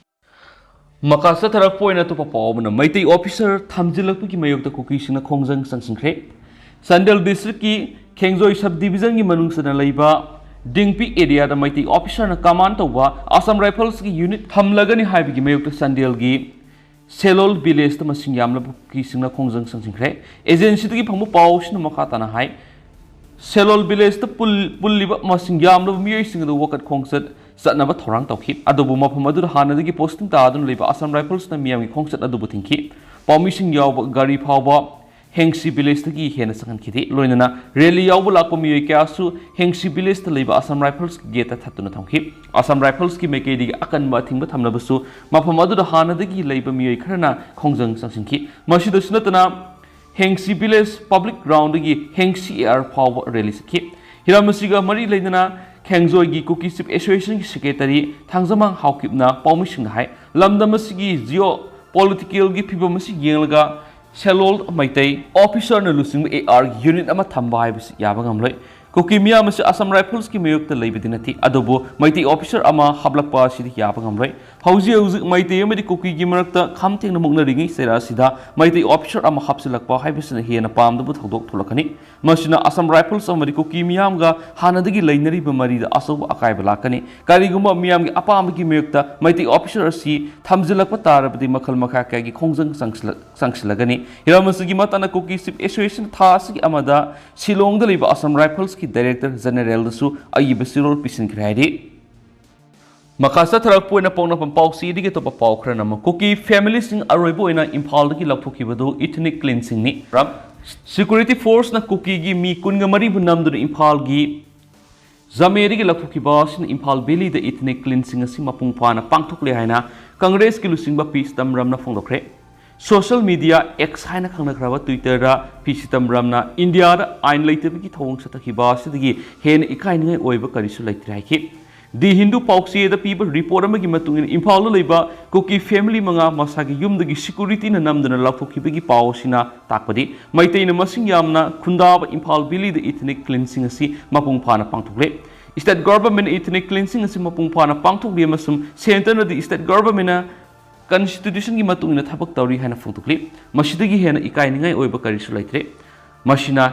ꯃꯈꯥ ꯆꯠꯊꯔꯛꯄ ꯑꯣꯏꯅ ꯑꯇꯣꯞꯄ ꯄꯥꯎ ꯑꯃꯅ ꯃꯩꯇꯩ ꯑꯣꯐꯤꯁꯥꯔ ꯊꯝꯖꯤꯜꯂꯛꯄꯒꯤ ꯃꯥꯌꯣꯛꯇ ꯀꯨꯀꯤꯁꯤꯡꯅ ꯈꯣꯡꯖꯪ ꯆꯪꯁꯤꯟꯈ꯭ꯔꯦ꯫ ꯆꯥꯟꯗꯦꯜ ꯗꯤꯁꯇ꯭ꯔꯤꯛꯀꯤ ꯈꯦꯡꯖꯣꯏ ꯁꯕ ꯗꯤꯕꯤꯖꯟꯒꯤ ꯃꯅꯨꯡ ꯆꯟꯅ ꯂꯩꯕ ꯗꯤꯡꯄꯤ ꯑꯦꯔꯤꯌꯥꯗ ꯃꯩꯇꯩ ꯑꯣꯐꯤꯁꯥꯔꯅ ꯀꯃꯥꯟ ꯇꯧꯕ ꯑꯁꯥꯝ ꯔꯥꯏꯐꯜꯁꯀꯤ ꯌꯨꯅꯤꯠ ꯊꯝꯂꯒꯅꯤ ꯍꯥꯏꯕꯒꯤ ꯃꯥꯌꯣꯛꯇ ꯆꯥꯟꯗꯦꯜꯒꯤ ꯁꯦꯂꯣꯜ ꯚꯤꯂꯦꯖꯇ ꯃꯁꯤꯡ ꯌꯥꯝꯂꯕ ꯀꯨꯀꯤꯁꯤꯡꯅ ꯈꯣꯡꯖꯪ ꯆꯪꯁꯤꯟꯈ꯭ꯔꯦ꯫ ꯑꯦꯖꯦꯟꯁꯤꯗꯒꯤ ꯐꯪꯕ ꯄꯥꯎꯁꯤꯅ ꯃꯈꯥ ꯇꯥꯅ ꯍꯥꯏ, ꯁꯦꯂꯣꯜ ꯚꯤꯂꯦꯖꯇ ꯄꯨꯜ-, ꯄꯨꯜꯂꯤꯕ ꯃꯁꯤꯡ ꯌꯥꯝꯂꯕ ꯃꯤꯑꯣꯏꯁꯤꯡ ꯑꯗꯨ ꯋꯥꯀꯠ ꯈꯣꯡꯆꯠ ꯆꯠꯅꯕ ꯊꯧꯔꯥꯡ ꯇꯧꯈꯤ꯫ ꯑꯗꯨꯕꯨ ꯃꯐꯝ ꯑꯗꯨꯗ ꯍꯥꯟꯅꯗꯒꯤ ꯄꯣꯁꯇꯤꯡ ꯇꯥꯗꯨꯅ ꯂꯩꯕ ꯑꯁꯥꯝ ꯔꯥꯏꯐꯜꯁꯅ ꯃꯤꯌꯥꯝꯒꯤ ꯈꯣꯡꯆꯠ ꯑꯗꯨꯕꯨ ꯊꯤꯡꯈꯤ꯫ ꯄꯥꯎꯃꯤꯁꯤꯡ ꯌꯥꯎꯕ ꯒꯥꯔꯤ ꯐꯥꯎꯕ ꯍꯦꯡꯁꯤ ꯚꯤꯂꯦꯖꯇꯒꯤ ꯍꯦꯟꯅ ꯆꯪꯍꯟꯈꯤꯗꯦ꯫ ꯂꯣꯏꯅꯅ ꯔꯦꯂꯤ ꯌꯥꯎꯕ ꯂꯥꯛꯄ ꯃꯤꯑꯣꯏ ꯀꯌꯥꯁꯨ ꯍꯦꯡꯁꯤ ꯚꯤꯂꯦꯖꯇ ꯂꯩꯕ ꯑꯁꯥꯝ ꯔꯥꯏꯐꯜꯁꯀꯤ ꯒꯦꯠꯇ ꯊꯠꯇꯨꯅ ꯊꯝꯈꯤ꯫ ꯑꯁꯥꯝ ꯔꯥꯏꯐꯜꯁꯀꯤ ꯃꯥꯏꯀꯩꯗꯒꯤ ꯑꯀꯟꯕ ꯑꯊꯤꯡꯕ ꯊꯝꯂꯕꯁꯨ ꯃꯐꯝ ꯑꯗꯨꯗ ꯍꯥꯟꯅꯗꯒꯤ ꯂꯩꯕ ꯃꯤꯑꯣꯏ ꯈꯔꯅ ꯈꯣꯡꯖꯪ ꯆꯪꯁꯤꯟꯈꯤ꯫ ꯃꯁꯤꯗꯁꯨ ꯅꯠꯇꯅ ꯍꯦꯡꯁꯤ ꯚꯤꯂꯦꯖ ꯄꯕ꯭ꯂꯤꯛ ꯒ꯭ꯔꯥꯎꯟꯗꯒꯤ ꯍꯦꯡꯁꯤ ꯑꯦ ꯑꯥꯔ ꯐꯥꯎꯕ ꯔꯦꯂꯤ ꯆꯠꯈꯤ꯫ ꯍꯤꯔꯝ ꯑꯁꯤꯒ ꯃꯔꯤ ꯂꯩꯅꯅ ꯈꯦꯡꯖꯣꯏꯒꯤ ꯀꯨꯀꯤ ꯆꯤꯐ ꯑꯦꯁꯣꯁꯤꯌꯦꯁꯟꯒꯤ ꯁꯦꯀ꯭ꯔꯦꯇꯔꯤ ꯊꯥꯡꯖꯃꯥꯡ ꯍꯥꯎꯀꯤꯞꯅ ꯄꯥꯎꯃꯤꯁꯤꯡꯗ ꯍꯥꯏ, ꯂꯝꯗꯝ ꯑꯁꯤꯒꯤ ꯖꯤꯑꯣ ꯄꯣꯂꯤꯇꯤꯀꯦꯜꯒꯤ ꯐꯤꯕꯝ ꯑꯁꯤ ꯌꯦꯡꯂꯒ ꯁꯦꯂꯣꯜ ꯃꯩꯇꯩ ꯑꯣꯐꯤꯁꯥꯔꯅ ꯂꯨꯆꯤꯡꯕ ꯑꯦ ꯑꯥꯔꯒꯤ ꯌꯨꯅꯤꯠ ꯑꯃ ꯊꯝꯕ ꯍꯥꯏꯕꯁꯤ ꯌꯥꯕ ꯉꯝꯂꯣꯏ꯫ ꯀꯨꯀꯤ ꯃꯤꯌꯥꯝ ꯑꯁꯤ ꯑꯁꯥꯝ ꯔꯥꯏꯐꯜꯁꯀꯤ ꯃꯥꯌꯣꯛꯇ ꯂꯩꯕꯗꯤ ꯅꯠꯇꯦ, ꯑꯗꯨꯕꯨ ꯃꯩꯇꯩ ꯑꯣꯐꯤꯁꯥꯔ ꯑꯃ ꯍꯥꯞꯂꯛꯄ ꯑꯁꯤꯗꯤ ꯌꯥꯕ ꯉꯝꯂꯣꯏ꯫ ꯍꯧꯖꯤꯛ ꯍꯧꯖꯤꯛ ꯃꯩꯇꯩ ꯑꯃꯗꯤ ꯀꯨꯀꯤꯒꯤ ꯃꯔꯛꯇ ꯈꯝ ꯊꯦꯡꯅ ꯃꯨꯛꯅꯔꯤꯉꯩ ꯆꯩꯔꯥ ꯑꯁꯤꯗ ꯃꯩꯇꯩ ꯑꯣꯐꯤꯁꯥꯔ ꯑꯃ ꯍꯥꯞꯆꯤꯜꯂꯛꯄ ꯍꯥꯏꯕꯁꯤꯅ ꯍꯦꯟꯅ ꯄꯥꯝꯗꯕ ꯊꯧꯗꯣꯛ ꯊꯣꯛꯂꯛꯀꯅꯤ꯫ ꯃꯁꯤꯅ ꯑꯁꯥꯝ ꯔꯥꯏꯐꯜꯁ ꯑꯃꯗꯤ ꯀꯨꯀꯤ ꯃꯤꯌꯥꯝꯒ ꯍꯥꯟꯅꯗꯒꯤ ꯂꯩꯅꯔꯤꯕ ꯃꯔꯤꯗ ꯑꯆꯧꯕ ꯑꯀꯥꯏꯕ ꯂꯥꯛꯀꯅꯤ꯫ ꯀꯔꯤꯒꯨꯝꯕ ꯃꯤꯌꯥꯝꯒꯤ ꯑꯄꯥꯝꯕꯒꯤ ꯃꯥꯌꯣꯛꯇ ꯃꯩꯇꯩ ꯑꯣꯐꯤꯁꯥꯔ ꯑꯁꯤ ꯊꯝꯖꯤꯜꯂꯛꯄ ꯇꯥꯔꯕꯗꯤ ꯃꯈꯜ ꯃꯈꯥ ꯀꯌꯥꯒꯤ ꯈꯣꯡꯖꯪ ꯆꯪꯁꯤꯜꯂꯛ-, ꯆꯪꯁꯤꯜꯂꯛꯀꯅꯤ꯫ ꯍꯤꯔꯝ ꯑꯁꯤꯒꯤ ꯃꯇꯥꯡꯗ ꯀꯨꯀꯤ ꯆꯤꯐ ꯑꯦꯁꯣꯁꯤꯌꯦꯁꯟ ꯊꯥ ꯑꯁꯤꯒꯤ ꯑꯃꯗ ꯁꯤꯂꯣꯡꯗ ꯂꯩꯕ ꯑꯁꯥꯝ ꯔꯥꯏꯐꯜꯁꯀꯤ ꯗꯥꯏꯔꯦꯛꯇꯔ ꯖꯦꯅꯦꯔꯦꯜꯗꯁꯨ ꯑꯏꯕ ꯆꯦꯔꯣꯜ ꯄꯤꯁꯤꯟꯈ꯭ꯔꯦ ꯍꯥꯏꯔꯤ꯫ ꯃꯈꯥ ꯆꯠꯊꯔꯛꯄ ꯑꯣꯏꯅ ꯄꯥꯎꯅꯐꯝ ꯄꯥꯎꯆꯦꯗꯒꯤ ꯑꯇꯣꯞꯄ ꯄꯥꯎ ꯈꯔꯅ ꯑꯃꯨꯛ ꯀꯨꯀꯤ ꯐꯦꯃꯤꯂꯤꯁꯤꯡ ꯑꯔꯣꯏꯕ ꯑꯣꯏꯅ ꯏꯝꯐꯥꯜꯗꯒꯤ ꯂꯧꯊꯣꯛꯈꯤꯕꯗꯨ ꯏꯊꯅꯤꯛ ꯀ꯭ꯂꯤꯟꯁꯤꯡꯅꯤ꯫ ꯁꯤꯀ꯭ꯌꯨꯔꯤꯇꯤ ꯐꯣꯔꯁꯅ ꯀꯨꯀꯤꯒꯤ ꯃꯤ ꯀꯨꯟꯒ ꯃꯔꯤꯕꯨ ꯅꯝꯗꯨꯅ ꯏꯝꯐꯥꯜꯒꯤ ꯖꯥꯃꯦꯗꯒꯤ ꯂꯧꯊꯣꯛꯈꯤꯕ ꯑꯁꯤꯅ ꯏꯝꯐꯥꯜ ꯚꯦꯂꯤꯗ ꯏꯊꯅꯤꯛ ꯀ꯭ꯂꯤꯟꯁꯤꯡ ꯑꯁꯤ ꯃꯄꯨꯡ ꯐꯥꯅ ꯄꯥꯡꯊꯣꯛꯂꯦ ꯍꯥꯏꯅ ꯀꯪꯒ꯭ꯔꯦꯁꯀꯤ ꯂꯨꯆꯤꯡꯕ ꯄꯤ ꯆꯤꯗꯝꯕꯔꯝꯅ ꯐꯣꯡꯗꯣꯛꯈ꯭ꯔꯦ꯫ ꯁꯣꯁꯤꯌꯦꯜ ꯃꯤꯗꯤꯌꯥ X ꯍꯥꯏꯅ ꯈꯪꯅꯈ꯭ꯔꯕ Twitter-ꯗ ꯄꯤ ꯆꯤꯗꯝꯕꯔꯝꯅ ꯏꯟꯗꯤꯌꯥꯗ ꯑꯥꯏꯟ ꯂꯩꯇꯕꯒꯤ ꯊꯧꯑꯣꯡ ꯆꯠꯊꯈꯤꯕ ꯑꯁꯤꯗꯒꯤ ꯍꯦꯟꯅ ꯏꯀꯥꯏꯅꯤꯡꯉꯥꯏ ꯑꯣꯏꯕ ꯀꯔꯤꯁꯨ ꯂꯩꯇ꯭ꯔꯦ ꯍꯥꯏꯈꯤ꯫ ꯗꯤ ꯍꯤꯟꯗꯨ ꯄꯥꯎꯆꯦꯗ ꯄꯤꯕ ꯔꯤꯄꯣꯔꯠ ꯑꯃꯒꯤ ꯃꯇꯨꯡ ꯏꯟꯅ ꯏꯝꯐꯥꯜꯗ ꯂꯩꯕ ꯀꯨꯀꯤ ꯐꯦꯃꯤꯂꯤ ꯃꯉꯥ ꯃꯁꯥꯒꯤ ꯌꯨꯝꯗꯒꯤ ꯁꯤꯀ꯭ꯌꯨꯔꯤꯇꯤꯅ ꯅꯝꯗꯨꯅ ꯂꯧꯊꯣꯛꯈꯤꯕꯒꯤ ꯄꯥꯎ ꯑꯁꯤꯅ ꯇꯥꯛꯄꯗꯤ ꯃꯩꯇꯩꯅ ꯃꯁꯤꯡ ꯌꯥꯝꯅ ꯈꯨꯟꯗꯥꯕ ꯏꯝꯐꯥꯜ ꯚꯦꯂꯤꯗ ꯏꯊꯅꯤꯛ ꯀ꯭ꯂꯤꯟꯁꯤꯡ ꯑꯁꯤ ꯃꯄꯨꯡ ꯐꯥꯅ ꯄꯥꯡꯊꯣꯛꯂꯦ꯫ ꯁ꯭ꯇꯦꯠ ꯒꯚꯔꯟꯃꯦꯟꯠꯅ ꯏꯊꯅꯤꯛ ꯀ꯭ꯂꯤꯟꯁꯤꯡ ꯑꯁꯤ ꯃꯄꯨꯡ ꯐꯥꯅ ꯄꯥꯡꯊꯣꯛꯂꯤ ꯑꯃꯁꯨꯡ ꯁꯦꯟꯇꯔꯅꯗꯤ ꯁ꯭ꯇꯦꯠ ꯒꯚꯔꯟꯃꯦꯟꯠꯅ ꯀꯟꯁꯇꯤꯇ꯭ꯌꯨꯁꯟꯒꯤ ꯃꯇꯨꯡ ꯏꯟꯅ ꯊꯕꯛ ꯇꯧꯔꯤ ꯍꯥꯏꯅ ꯐꯣꯡꯗꯣꯛꯂꯤ꯫ ꯃꯁꯤꯗꯒꯤ ꯍꯦꯟꯅ ꯏꯀꯥꯏꯅꯤꯡꯉꯥꯏ ꯑꯣꯏꯕ ꯀꯔꯤꯁꯨ ꯂꯩꯇ꯭ꯔꯦ꯫ ꯃꯁꯤꯅ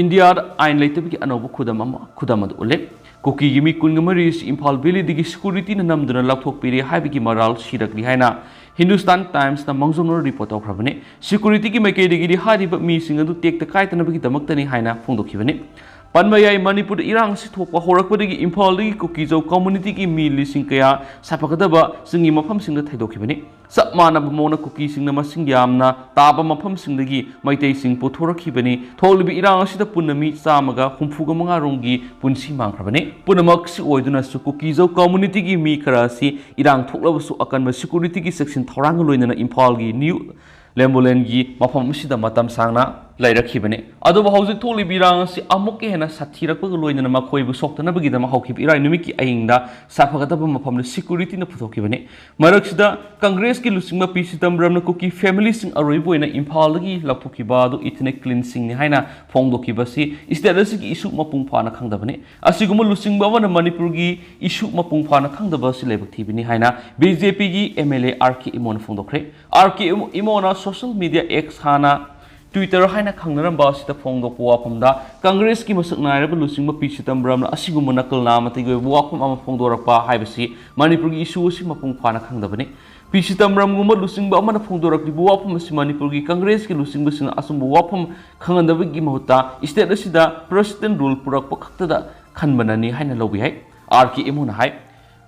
ꯏꯟꯗꯤꯌꯥꯗ ꯑꯥꯏꯟ ꯂꯩꯇꯕꯒꯤ ꯑꯅꯧꯕ ꯈꯨꯗꯝ ꯑꯃ, ꯈꯨꯗꯝ ꯑꯗꯨ ꯎꯠꯂꯦ꯫ ꯀꯨꯀꯤꯒꯤ ꯃꯤ ꯀꯨꯟꯒ ꯃꯔꯤ ꯑꯁꯤ ꯏꯝꯐꯥꯜ ꯚꯦꯂꯤꯗꯒꯤ ꯁꯤꯀ꯭ꯌꯨꯔꯤꯇꯤꯅ ꯅꯝꯗꯨꯅ ꯂꯧꯊꯣꯛꯄꯤꯔꯦ ꯍꯥꯏꯕꯒꯤ ꯃꯔꯥꯜ ꯁꯤꯔꯛꯂꯤ ꯍꯥꯏꯅ ꯍꯤꯟꯗꯨꯁꯇꯥꯟ ꯇꯥꯏꯝꯁꯅ ꯃꯥꯡꯖꯧꯅꯅ ꯔꯤꯄꯣꯔꯠ ꯇꯧꯈ꯭ꯔꯕꯅꯤ꯫ ꯁꯤꯀ꯭ꯌꯨꯔꯤꯇꯤꯒꯤ ꯃꯥꯏꯀꯩꯗꯒꯤꯗꯤ ꯍꯥꯏꯔꯤꯕ ꯃꯤꯁꯤꯡ ꯑꯗꯨ ꯇꯦꯛꯇ ꯀꯥꯏꯗꯅꯕꯒꯤꯗꯃꯛꯇꯅꯤ ꯍꯥꯏꯅ ꯐꯣꯡꯗꯣꯛꯈꯤꯕꯅꯤ꯫ ꯄꯟꯕ ꯌꯥꯏ, ꯃꯅꯤꯄꯨꯔꯗ ꯏꯔꯥꯡ ꯑꯁꯤ ꯊꯣꯛꯄ ꯍꯧꯔꯛꯄꯗꯒꯤ ꯏꯝꯐꯥꯜꯗꯒꯤ ꯀꯨꯀꯤꯖꯧ ꯀꯝꯃ꯭ꯌꯨꯅꯤꯇꯤꯒꯤ ꯃꯤ ꯂꯤꯁꯤꯡ ꯀꯌꯥ ꯁꯥꯐꯒꯗꯕ ꯆꯤꯡꯒꯤ ꯃꯐꯝꯁꯤꯡꯗ ꯊꯩꯗꯣꯛꯈꯤꯕꯅꯤ꯫ ꯆꯞ ꯃꯥꯟꯅꯕ ꯃꯑꯣꯡꯗ ꯀꯨꯀꯤꯁꯤꯡꯅ ꯃꯁꯤꯡ ꯌꯥꯝꯅ ꯇꯥꯕ ꯃꯐꯝꯁꯤꯡꯗꯒꯤ ꯃꯩꯇꯩꯁꯤꯡ ꯄꯨꯊꯣꯔꯛꯈꯤꯕꯅꯤ꯫ ꯊꯣꯛꯂꯤꯕ ꯏꯔꯥꯡ ꯑꯁꯤꯗ ꯄꯨꯟꯅ ꯃꯤ ꯆꯥꯝꯃꯒ ꯍꯨꯝꯐꯨꯒ ꯃꯉꯥ ꯔꯣꯝꯒꯤ ꯄꯨꯟꯁꯤ ꯃꯥꯡꯈ꯭ꯔꯕꯅꯤ꯫ ꯄꯨꯝꯅꯃꯛꯁꯤ ꯑꯣꯏꯗꯨꯅꯁꯨ ꯀꯨꯀꯤꯖꯧ ꯀꯝꯃ꯭ꯌꯨꯅꯤꯇꯤꯒꯤ ꯃꯤ ꯈꯔ ꯑꯁꯤ ꯏꯔꯥꯡ ꯊꯣꯛꯂꯕꯁꯨ ꯑꯀꯟꯕ ꯁꯤꯀ꯭ꯌꯨꯔꯤꯇꯤꯒꯤ ꯆꯦꯛꯁꯤꯟ ꯊꯧꯔꯥꯡꯒ ꯂꯣꯏꯅꯅ ꯏꯝꯐꯥꯜꯒꯤ ꯅ꯭ꯌꯨ ꯂꯦꯝꯕꯣꯂꯦꯟꯒꯤ ꯃꯐꯝ ꯑꯁꯤꯗ ꯃꯇꯝ ꯁꯥꯡꯅ ꯂꯩꯔꯛꯈꯤꯕꯅꯤ꯫ ꯑꯗꯨꯕꯨ ꯍꯧꯖꯤꯛ ꯊꯣꯛꯂꯤꯕ ꯏꯔꯥꯡ ꯑꯁꯤ ꯑꯃꯨꯛꯀ ꯍꯦꯟꯅ ꯁꯥꯊꯤꯔꯛꯄꯒ ꯂꯣꯏꯅꯅ ꯃꯈꯣꯏꯕꯨ ꯁꯣꯛꯇꯅꯕꯒꯤꯗꯃꯛ ꯍꯧꯈꯤꯕ ꯏꯔꯥꯏ ꯅꯨꯃꯤꯠꯀꯤ ꯑꯍꯤꯡꯗ ꯁꯥꯐꯒꯗꯕ ꯃꯐꯝꯗ ꯁꯦꯀ꯭ꯌꯨꯔꯤꯇꯤꯅ ꯄꯨꯊꯣꯛꯈꯤꯕꯅꯤ꯫ ꯃꯔꯛꯁꯤꯗ ꯀꯪꯒ꯭ꯔꯦꯁꯀꯤ ꯂꯨꯆꯤꯡꯕ ꯄꯤ ꯆꯤꯗꯝꯕꯔꯝꯅ ꯀꯨꯀꯤ ꯐꯦꯃꯤꯂꯤꯁꯤꯡ ꯑꯔꯣꯏꯕ ꯑꯣꯏꯅ ꯏꯝꯐꯥꯜꯗꯒꯤ ꯂꯧꯊꯣꯛꯈꯤꯕ ꯑꯗꯨ ꯏꯊꯅꯤꯛ ꯀ꯭ꯂꯤꯟꯁꯤꯡꯅꯤ ꯍꯥꯏꯅ ꯐꯣꯡꯗꯣꯛꯈꯤꯕ ꯑꯁꯤ ꯁ꯭ꯇꯦꯠ ꯑꯁꯤꯒꯤ ꯏꯁꯨ ꯃꯄꯨꯡ ꯐꯥꯅ ꯈꯪꯗꯕꯅꯤ꯫ ꯑꯁꯤꯒꯨꯝꯕ ꯂꯨꯆꯤꯡꯕ ꯑꯃꯅ ꯃꯅꯤꯄꯨꯔꯒꯤ ꯏꯁꯨ ꯃꯄꯨꯡ ꯐꯥꯅ ꯈꯪꯗꯕ ꯑꯁꯤ ꯂꯥꯏꯕꯛ ꯊꯤꯕꯅꯤ ꯍꯥꯏꯅ ꯕꯤ ꯖꯦ ꯄꯤꯒꯤ M L A R K Imo ꯐꯣꯡꯗꯣꯛꯈ꯭ꯔꯦ꯫ R K Imo social media X, ꯍꯥꯟꯅ ꯇ꯭ꯋꯤꯇꯔ ꯍꯥꯏꯅ ꯈꯪꯅꯔꯝꯕ ꯑꯁꯤꯗ ꯐꯣꯡꯗꯣꯛꯄ ꯋꯥꯐꯝꯗ ꯀꯪꯒ꯭ꯔꯦꯁꯀꯤ ꯃꯁꯛ ꯅꯥꯏꯔꯕ ꯂꯨꯆꯤꯡꯕ ꯄꯤ ꯆꯤꯗꯝꯕꯔꯝꯅ ꯑꯁꯤꯒꯨꯝꯕ ꯅꯀꯜ ꯅꯥꯃꯇꯩꯒꯤ ꯑꯣꯏꯕ ꯋꯥꯐꯝ ꯑꯃ ꯐꯣꯡꯗꯣꯔꯛꯄ ꯍꯥꯏꯕꯁꯤ ꯃꯅꯤꯄꯨꯔꯒꯤ ꯏꯁꯨ ꯑꯁꯤ ꯃꯄꯨꯡ ꯐꯥꯅ ꯈꯪꯗꯕꯅꯤ꯫ ꯄꯤ ꯆꯤꯗꯝꯕꯔꯝꯒꯨꯝꯕ ꯂꯨꯆꯤꯡꯕ ꯑꯃꯅ ꯐꯣꯡꯗꯣꯔꯛꯂꯤꯕ ꯋꯥꯐꯝ ꯑꯁꯤ ꯃꯅꯤꯄꯨꯔꯒꯤ ꯀꯪꯒ꯭ꯔꯦꯁꯀꯤ ꯂꯨꯆꯤꯡꯕꯁꯤꯡꯅ ꯑꯆꯨꯝꯕ ꯋꯥꯐꯝ ꯈꯪꯍꯟꯗꯕꯒꯤ ꯃꯍꯨꯠꯇ ꯁ꯭ꯇꯦꯠ ꯑꯁꯤꯗ ꯄ꯭ꯔꯦꯁꯤꯗꯦꯟ ꯔꯨꯜ ꯄꯨꯔꯛꯄ ꯈꯛꯇꯗ ꯈꯟꯕꯅꯅꯤ ꯍꯥꯏꯅ ꯂꯧꯕ ꯌꯥꯏ꯫ ꯑꯥꯔ ꯀꯦ ꯏꯃꯣꯅ ꯍꯥꯏ,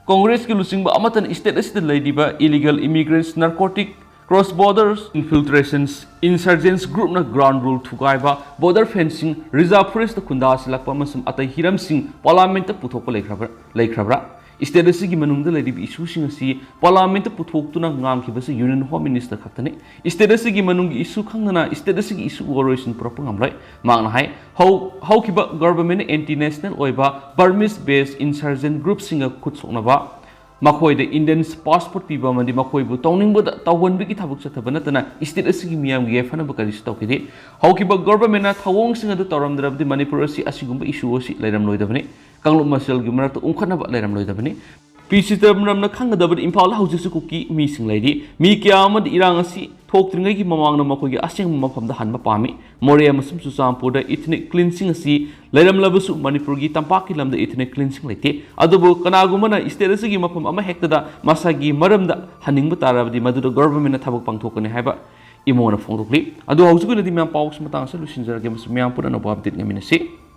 ꯀꯪꯒ꯭ꯔꯦꯁꯀꯤ ꯂꯨꯆꯤꯡꯕ ꯑꯃꯠꯇꯅ ꯁ꯭ꯇꯦꯠ ꯑꯁꯤꯗ ꯂꯩꯔꯤꯕ illegal immigrants, narcotic, cross border infiltrations, insurgents ꯒ꯭ꯔꯨꯞꯅ ꯒ꯭ꯔꯥꯎꯟ ꯔꯨꯜ ꯊꯨꯒꯥꯏꯕ, ꯕꯣꯔꯗꯔ ꯐꯦꯟꯁꯤꯡ, ꯔꯤꯖꯥꯔꯚ ꯐꯣꯔꯦꯁꯇ ꯈꯨꯟꯗꯥꯁꯤꯜꯂꯛꯄ ꯑꯃꯁꯨꯡ ꯑꯇꯩ ꯍꯤꯔꯝꯁꯤꯡ ꯄꯥꯔꯂꯥꯃꯦꯟꯠꯇ ꯄꯨꯊꯣꯛꯄ ꯂꯩꯈ꯭ꯔꯕ꯭ꯔꯥ? ꯂꯩꯈ꯭ꯔꯕ꯭ꯔꯥ? ꯁ꯭ꯇꯦꯠ ꯑꯁꯤꯒꯤ ꯃꯅꯨꯡꯗ ꯂꯩꯔꯤꯕ ꯏꯁꯨꯁꯤꯡ ꯑꯁꯤ ꯄꯥꯔꯂꯥꯃꯦꯟꯠꯇ ꯄꯨꯊꯣꯛꯇꯨꯅ ꯉꯥꯡꯈꯤꯕꯁꯤ ꯌꯨꯅꯤꯌꯟ ꯍꯣꯝ ꯃꯤꯅꯤꯁꯇꯔ ꯈꯛꯇꯅꯤ꯫ ꯁ꯭ꯇꯦꯠ ꯑꯁꯤꯒꯤ ꯃꯅꯨꯡꯒꯤ ꯏꯁꯨ ꯈꯪꯗꯅ ꯁ꯭ꯇꯦꯠ ꯑꯁꯤꯒꯤ ꯏꯁꯨ ꯋꯥꯔꯣꯏꯁꯤꯟ ꯄꯨꯔꯛꯄ ꯉꯝꯂꯣꯏ꯫ ꯃꯍꯥꯛꯅ ꯍꯥꯏ, ꯍꯧ-, ꯍꯧꯈꯤꯕ ꯒꯚꯔꯟꯃꯦꯟꯠꯅ ꯑꯦꯟꯇꯤ ꯅꯦꯁꯅꯦꯜ ꯑꯣꯏꯕ ꯕꯔꯃꯤꯁ ꯕꯦꯁ ꯏꯟꯁꯔꯖꯦꯟꯠ ꯒ꯭ꯔꯨꯞꯁꯤꯡꯒ ꯈꯨꯠ ꯁꯣꯛꯅꯕ, ꯃꯈꯣꯏꯗ ꯏꯟꯗꯤꯌꯟ ꯄꯥꯁꯄꯣꯔꯠ ꯄꯤꯕ ꯑꯃꯗꯤ ꯃꯈꯣꯏꯕꯨ ꯇꯧꯅꯤꯡꯕꯗ ꯇꯧꯍꯟꯕꯒꯤ ꯊꯕꯛ ꯆꯠꯊꯕ ꯅꯠꯇꯅ ꯁ꯭ꯇꯦꯠ ꯑꯁꯤꯒꯤ ꯃꯤꯌꯥꯝꯒꯤ ꯌꯥꯏꯐꯅꯕ ꯀꯔꯤꯁꯨ ꯇꯧꯈꯤꯗꯦ꯫ ꯍꯧꯈꯤꯕ ꯒꯚꯔꯟꯃꯦꯟꯠꯅ ꯊꯧꯑꯣꯡꯁꯤꯡ ꯑꯗꯨ ꯇꯧꯔꯝꯗ꯭ꯔꯕꯗꯤ ꯃꯅꯤꯄꯨꯔ ꯑꯁꯤ ꯑꯁꯤꯒꯨꯝꯕ ꯏꯁꯨ ꯑꯁꯤ ꯂꯩꯔꯝꯂꯣꯏꯗꯕꯅꯤ꯫ ꯀꯥꯡꯂꯨꯞ ꯃꯁꯦꯜꯒꯤ ꯃꯔꯛꯇ ꯎꯪꯈꯠꯅꯕ ꯂꯩꯔꯝꯂꯣꯏꯗꯕꯅꯤ꯫ ꯄꯤ ꯆꯤꯗꯝꯕꯔꯝꯅ ꯈꯪꯒꯗꯕꯗꯤ ꯏꯝꯐꯥꯜꯗ ꯍꯧꯖꯤꯛꯁꯨ ꯀꯨꯀꯤ ꯃꯤꯁꯤꯡ ꯂꯩꯔꯤ꯫ ꯃꯤ ꯀꯌꯥ ꯑꯃꯗꯤ ꯏꯔꯥꯡ ꯑꯁꯤ ꯊꯣꯛꯇ꯭ꯔꯤꯉꯩꯒꯤ ꯃꯃꯥꯡꯗ ꯃꯈꯣꯏꯒꯤ ꯑꯁꯦꯡꯕ ꯃꯐꯝꯗ ꯍꯟꯕ ꯄꯥꯝꯃꯤ꯫ ꯃꯣꯔꯦ ꯑꯃꯁꯨꯡ ꯆꯨꯔꯆꯥꯟꯄꯨꯔꯗ ꯏꯊꯅꯤꯛ ꯀ꯭ꯂꯤꯟꯁꯤꯡ ꯑꯁꯤ ꯂꯩꯔꯝꯂꯕꯁꯨ ꯃꯅꯤꯄꯨꯔꯒꯤ ꯇꯝꯄꯥꯛꯀꯤ ꯂꯝꯗ ꯏꯊꯅꯤꯛ ꯀ꯭ꯂꯤꯟꯁꯤꯡ ꯂꯩꯇꯦ꯫ ꯑꯗꯨꯕꯨ ꯀꯅꯥꯒꯨꯝꯕꯅ ꯁ꯭ꯇꯦꯠ ꯑꯁꯤꯒꯤ ꯃꯐꯝ ꯑꯃꯍꯦꯛꯇꯗ ꯃꯁꯥꯒꯤ ꯃꯔꯝꯗ ꯍꯟꯅꯤꯡꯕ ꯇꯥꯔꯕꯗꯤ ꯃꯗꯨꯗ ꯒꯚꯔꯟꯃꯦꯟꯠꯅ ꯊꯕꯛ ꯄꯥꯡꯊꯣꯛꯀꯅꯤ ꯍꯥꯏꯕ ꯏꯃꯣꯅ ꯐꯣꯡꯗꯣꯛꯂꯤ꯫ ꯑꯗꯨ ꯍꯧꯖꯤꯛꯀꯤ ꯑꯣꯏꯅꯗꯤ ꯃꯌꯥꯝ ꯄꯥꯎꯁꯤ ꯃꯇꯥꯡ ꯑꯁꯤꯗ ꯂꯣꯏꯁꯤꯟꯖꯔꯒꯦ ꯑꯃꯁꯨꯡ ꯃꯌꯥꯝ ꯄꯨꯟꯅ ꯑꯅꯧꯕ ꯑꯞꯗꯦꯠ ꯉꯥꯏꯃꯤꯟꯅꯁꯤ꯫